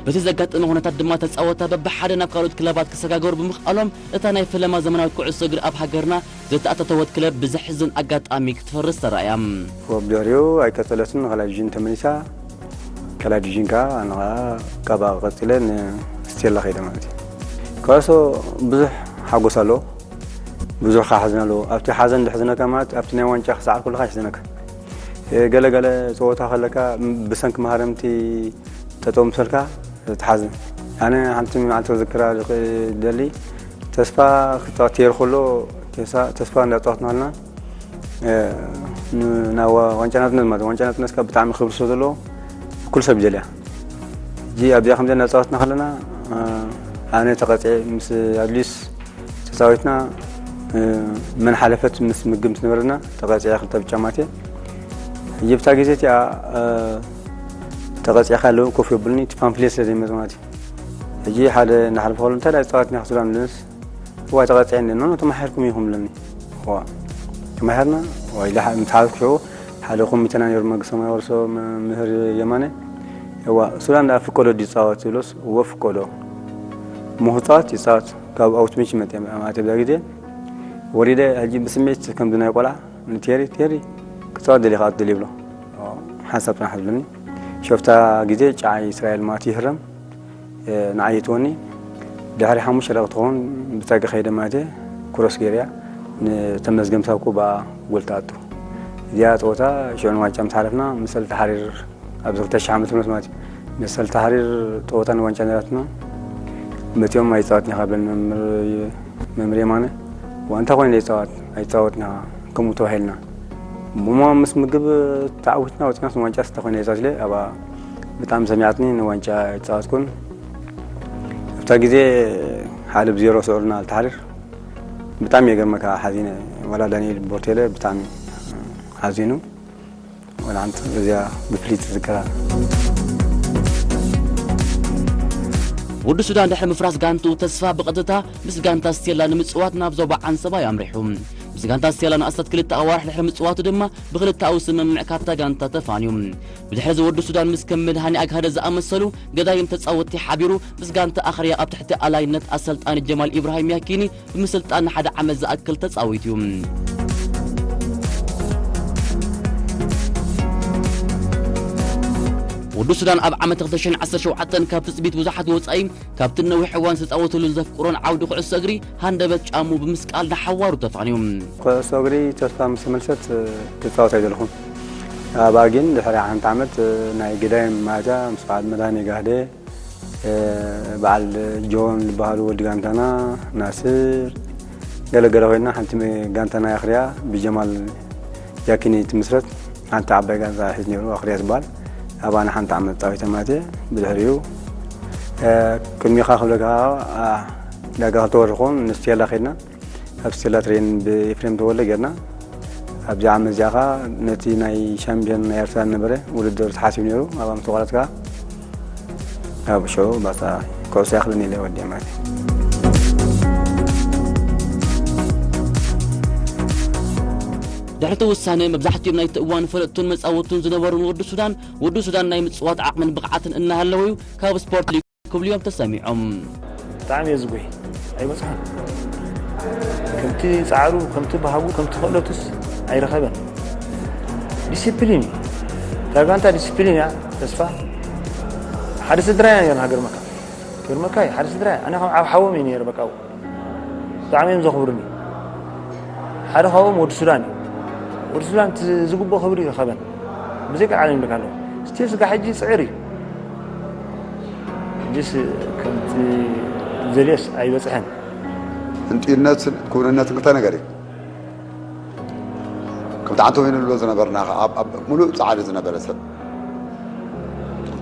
በቲ ዘጋጠመ ኩነታት ድማ ተጻወታ በብሓደ ናብ ካልኦት ክለባት ክሰጋገሩ ብምኽኣሎም እታ ናይ ፈለማ ዘመናዊት ኩዕሶ እግሪ ኣብ ሃገርና ዘተኣታተወት ክለብ ብዘሕዝን ኣጋጣሚ ክትፈርስ ተራእያ። ብድሕሪኡ ኣይቀጸለትን፣ ንኻልኣይ ዲቪዥን ተመሊሳ። ካልኣይ ዲቪዥን ከኣ ኣነ ከኣ ካብኣ ቀጺለ ንስቴላ ከይደ ማለት እዩ። ኩዕሶ ብዙሕ ሓጎስ ኣለዎ፣ ብዙሕ ከኣ ሓዘን ኣለዎ። ኣብቲ ሓዘን ዘሕዝነካ ማለት ኣብቲ ናይ ዋንጫ ክሰዓር ከለኻ የሕዝነካ። ገለ ገለ ጸወታ ከለካ ብሰንኪ መሃረምቲ ጠጠው ምሰልካ ትሓዝን። ኣነ ሓንቲ መዓልቲ ክዝክራ ዝኽእል ደሊ ተስፋ ክጻወት ተይሩ ከሎ ተሳ-፣ ተስፋ እንዳጻወትና ኣለና። እ፣ ን-፣ ናብ ዋ-፣ ዋንጫ ናጽነት ማለት ዋንጫ ናጽነት ካብ ብጣዕሚ ክብሪ ስለ ዘለዎ ኩሉ ሰብ ይደልያ። ሕጂ ኣብዚኣ ከምዚኣ እናጻወትና ከለና፣ እ፣ ኣነ ተቐጺዐ ምስ ኣድሊስ ተጻዊትና፣ እ፣ መን ሓለፈት ምስ ምግብ ምስ ነበረና ተቐጺዐ ክልተ ብጫ ማቴ። ሕጂ ብታ ግዜ እቲኣ፣ እ፣ ተቐጺዕካ ኣለዉ ኮፍ የብሉኒ፣ እቲ ፓምፍሌት ስለ ዘይመጽእ ማለት እዩ። ሕጂ ሓደ እናሓለፈ ከሎ፣ "እንታይ ደኣ ዝጻወትና ኢኻ ሱዳን?" ኢሉንስ፣ "እዋይ ተቐጺዐ እንደ፣ ኖ፣ ኖ፣ ተማሒርኩም ኢኹም" ኢሉኒ። እዋ፣ ተማሒርና፣ ወይ ኢለ ምስ ሓለፍኩ ሽዑ ሓደ ኮሚተና ነይሩ፣ መንግስተ ሰማይ ወርሶ፣ መምህር የማነ። እዋ፣ "ሱዳን ደኣ ፍቀዶ ድዩ ዝጻወት?" ዝብሎስ፣ "እወ ፍቀዶ። እሞ ክጻወት ይጻወት፣ ካብ ኣውትሚች መጽየ ማለት እየ ብዛ ግዜ። ወሪደ፣ ሕጂ ብስምዒት ከምዚ ናይ ቆልዓ፣ ንቴሪ፣ ቴሪ፣ ክጻወት ደሊኻ ኣትደሊ?" ይብሎ። ሓንሳብ ጽናሕ ዝብለኒ። ሸፍታ ግዜ ጨዓይ እስራኤል ማለት ይህረም፣ እ፣ ንዓይ ይእትወኒ። ድሕሪ ሓሙሽተ ደቂቕ ትኸውን ብጸጋ ከይደ ማለት እየ፣ ክሮስ ገይረያ ንተመስገን ምሳብኩ ብኣ ጎል ትኣቱ። እዚኣ ጸወታ ሽዑ ንዋንጫ ምስ ሓለፍና፣ መሰል ተሓሪር ኣብዚ ክልተ ሽሕ ዓመተ ምህረት ማለት እዩ። መሰል ተሓሪር ጸወታ ንዋንጫ ነይራትና። መጺኦም ኣይጻወትን ኢኻ ብለኒ መምህር፣ መምህር የማነ። ዋ፣ እንታይ ኮይኑ ዘይጻወት? ኣይጻወትን ኢኻ፣ ከምኡ ተባሂልና። እሞ ምስ ምግብ ተዓዊትና ወጺናስ ንዋንጫ እንታይ ኮይኑ ዘይጻወት ኢለ፣ ኣብኣ ብጣዕሚ ሰሚዓትኒ፣ ንዋንጫ ኣይጻወትኩን። ኣብታ ግዜ ሓደ ብዜሮ ስዑርና ኣልተሓሪር። ብጣዕሚ የገርመካ፣ ሓዚነ። ዋላ ዳንኤል ቦርቴለ ብጣዕሚ ሓዚኑ። ሓንቲ እዚኣ ብፍልይ ትዝከራ። ወዲ ሱዳን ድሕሪ ምፍራስ ጋንቱ ተስፋ ብቐጥታ ምስ ጋንታ ስቴላ ንምጽዋት ናብ ዞባ ዓንሰባ እዩ ኣምሪሑ። ምስ ጋንታ ስቴላ ንኣስታት ክልተ ኣዋርሕ ድሕሪ ምጽዋቱ ድማ ብኽልተኣዊ ስምምዕ ካብታ ጋንታ ተፋንዩ። ብድሕሪ እዚ ወዲ ሱዳን ምስ ከም መድሃኒ ኣግሃደ ዝኣመሰሉ ገዳይም ተጻወትቲ ሓቢሩ ምስ ጋንታ ኣኽርያ ኣብ ትሕቲ ኣላይነት ኣሰልጣኒ ጀማል ኢብራሂም ያኪኒ ብምስልጣን ንሓደ ዓመት ዝኣክል ተጻዊቱ እዩ። ወዲ ሱዳን ኣብ ዓመት ክልተ ሽሕን ዓሰርተ ሸውዓተን ካብ ትጽቢት ብዙሓት ወጻኢ ካብቲ ነዊሕ እዋን ዝተጻወተሉ ዘፍቅሮን ዓውዲ ኩዕሶ እግሪ ሃንደበት ጫሙ ብምስቃል ንሓዋሩ ተፋንዩ። ኩዕሶ እግሪ ተስፋ ምስ ተመልሰት ክጻወት ኣይደለኹን። ኣብኣ ግን ድሕሪ ሓንቲ ዓመት ናይ ገዳይም ማእትያ ምስ በዓል መድሃኒ ጋህደ በዓል ጆን ዝበሃሉ ወዲ ጋንታና፣ ናስር፣ ገለገለ ኮይና ሓንቲ ጋንታ ናይ ኣኽርያ ብጀማል ያኪኒ ትምስረት። ሓንቲ ዓባይ ጋንታ ሒዝ ነይሩ ኣኽርያ ዝበሃል። ኣብኣ ንሓንቲ ዓመት ጻዊተ ማለት እየ። ብድሕሪኡ ቅድሚኻ ክብለካ ዳጋ ክልተ ወርሒ ክኸውን ንስቴላ ከድና። ኣብ ስቴላ ትሬን ብኤፍሬም ተወልደ ጌርና። ኣብዚኣ ዓመት እዚኣ ኸኣ ነቲ ናይ ሻምፒዮን ናይ ኤርትራ ዝነበረ ውድድር ተሓሲቡ ነይሩ። ኣብኣ ምስ ተቋረጽካ ኣብ ሽዑ ባጻ ኩዕሶ ኣይክእልን ኢለ ወዲአ ማለት እዩ። ድሕሪ እቲ ውሳነ መብዛሕትኦም ናይቲ እዋን ፈለጥቱን መጻወቱን ዝነበሩን ወዲ ሱዳን፣ ወዲ ሱዳን ናይ ምጽዋት ዓቕምን ብቕዓትን እናሃለወ እዩ ካብ ስፖርት ሊግ ክብሉ እዮም ተሰሚዖም። ብጣዕሚ እየ ዝጉሂ። ኣይበጽሖን። ከምቲ ጻዕሩ፣ ከምቲ ባህጉ፣ ከምቲ ክእለቱስ ኣይረኸበን። ዲሲፕሊን እዩ። እታ ጋንታ ዲሲፕሊን እያ። ተስፋ ሓደ ስድራ እያ ነርና ገርመካ። ገርመካ እዩ። ሓደ ስድራ እያ። ኣነ ከም ዓብ ሓዎም እየ ነይረ በቃ። ብጣዕሚ እዮም ዘኽብሩኒ። ሓደ ካብኦም ወዲ ሱዳን እዩ። ወዲ ሱዳን እቲ ዝግብኦ ክብሪ ይረኸበን። ብዘይ ቃል ዓለም ይብለካ ኣለኹ። ስቲል ስጋ ሕጂ ጽዕር እዩ። ሕጂስ ከምቲ ዘልዮስ ኣይበጽሐን። ህንጥዩነትን ክውንነትን ክልተ ነገር እዩ። ከምቲ ዓንቶ ወይኑ ንብሎ ዝነበርና ኸዓ ኣብ፣ ኣብ ምሉእ ጻዕሪ ዝነበረ ሰብ።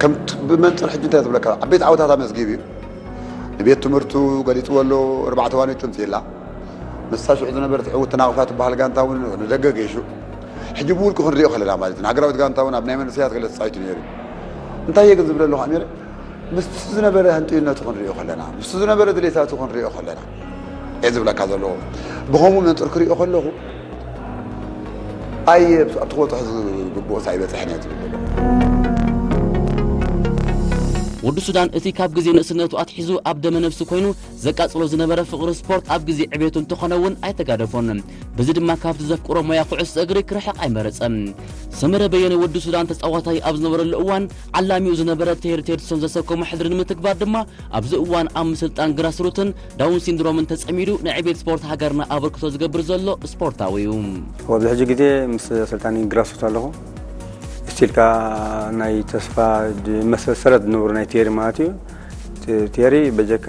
ከም ት-፣ ብመንጽር ሕጂ እንታይ ትብለካ? ዓበይቲ ዓወታት ኣመዝጊቡ እዩ። ንቤት ትምህርቱ ገሊጽዎ ኣሎ፣ ኣርባዕተ ዋንጫ ኣምጺእላ። ምስታ ሽዑ ዝነበረት ዕውት ተናቕፋ ትበሃል ጋንታ እውን ንደገ ገይሹ። ሕጂ ብውልቂ ክንሪኦ ከለና ማለት እዩ። ንሃገራዊት ጋንታ እውን ኣብ ናይ መንእሰያት ገለ ተጻዊቱ ነይሩ። እንታይ እየ ግን ዝብለ ኣለኹ ኣሚረ? ምስቲ ዝነበረ ህንጥዩነቱ ክንሪኦ ከለና፣ ምስቲ ዝነበረ ድሌታቱ ክንሪኦ ከለና እየ ዝብለካ ዘለኹ። ብኸምኡ መንጽር ክሪኦ ከለኹ፣ ኣየ ኣብቲ ክበጽሖ ዝግብኦስ ኣይበጽሐን እየ ዝብል ዘለኹ። ወዲ ሱዳን እቲ ካብ ግዜ ንእስነቱ ኣትሒዙ ኣብ ደመ ነፍሱ ኮይኑ ዘቃጽሎ ዝነበረ ፍቕሪ ስፖርት ኣብ ግዜ ዕቤቱ እንተኾነ እውን ኣይተጋደፎን። በዚ ድማ ካብቲ ዘፍቅሮ ሞያ ኩዕሶ እግሪ ክርሕቕ ኣይመረጸን። ሰመረ በየነ ወዲ ሱዳን ተጻዋታይ ኣብ ዝነበረሉ እዋን ዓላሚኡ ዝነበረ ቴሪ ቴድሶን ዘሰከሞ ሕድሪ ንምትግባር ድማ ኣብዚ እዋን ኣብ ምስልጣን ግራስሩትን ዳውን ሲንድሮምን ተጸሚዱ ንዕቤት ስፖርት ሃገርና ኣበርክቶ ዝገብር ዘሎ ስፖርታዊ እዩ። ኣብዚ ሕጂ ግዜ ምስ ኣሰልጣኒ ግራስሩት ኣለኹ። ስቲል ከኣ ናይ ተስፋ ድ-፣ መሰረት ዝነበሩ ናይ ቴሪ ማለት እዩ። ት-፣ ቴሪ በጀካ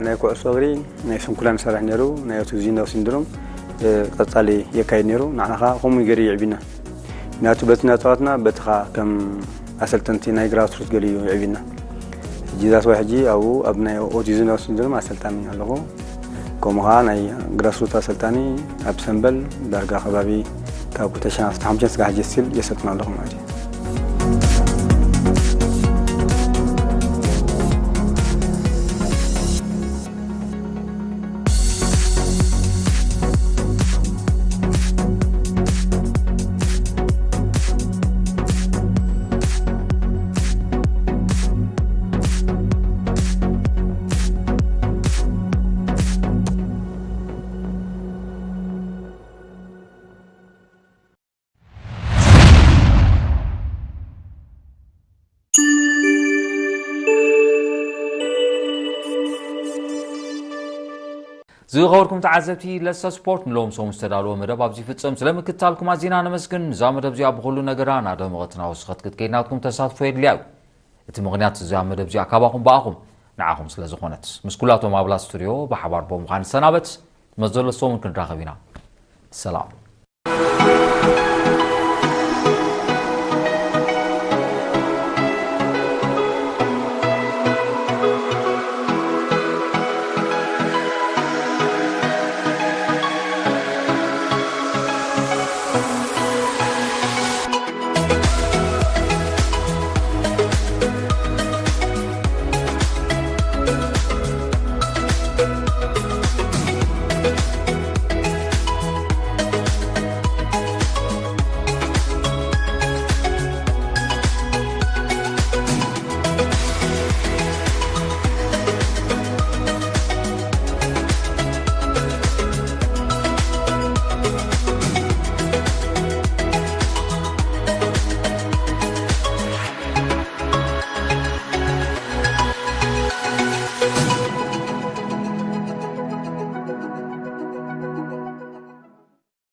ናይ ኩዕሶ እግሪ ናይ ስንኩላን ይሰርሕ ነይሩ፣ ናይ ኦቲዝም ሲንድሮም፣ እ፣ ቀጻሊ የካይድ ነይሩ። ንዓና ከኣ ከምኡ ገይሩ ይዕቢና። ምክንያቱ በቲ እናተዋትና በቲ ከኣ ከም ኣሰልጠንቲ ናይ ግራስሩት ገሊኡ ይዕቢና። ሕጂ that's why ሕጂ ኣብኡ ኣብ ናይ ኦቲዝም ሲንድሮም ኣሰልጣኒ ኣለኹ። ከምኡ ከኣ ናይ ግራስሩት ኣሰልጣኒ ኣብ ሰምበል ዳርጋ ከባቢ ካብ ክልተ ሽሕን ዓሰርተ ሓሙሽተን ስጋዕ ሕጂ ስቲል የሰልጥን ኣለኹ ማለት እዩ። ዝኸበርኩም ተዓዘብቲ፣ ለሰ ስፖርት ንሎም ሰሙን ዝተዳለወ መደብ ኣብዚ ይፍጽም። ስለ ምክትታልኩም ኣዚና ነመስግን። እዛ መደብ እዚኣ ብኹሉ ነገራ እናደመቐት እናወሰኸት ክትከይድ ናትኩም ተሳትፎ የድልያ እዩ። እቲ ምኽንያት እዛ መደብ እዚኣ ካባኹም ብኣኹም ንዓኹም ስለ ዝኾነት። ምስ ኩላቶም ኣብላ ስቱድዮ ብሓባር ብምዃን ንሰናበት። መዘሎ ሰሙን ክንራኸብ ኢና። ሰላም።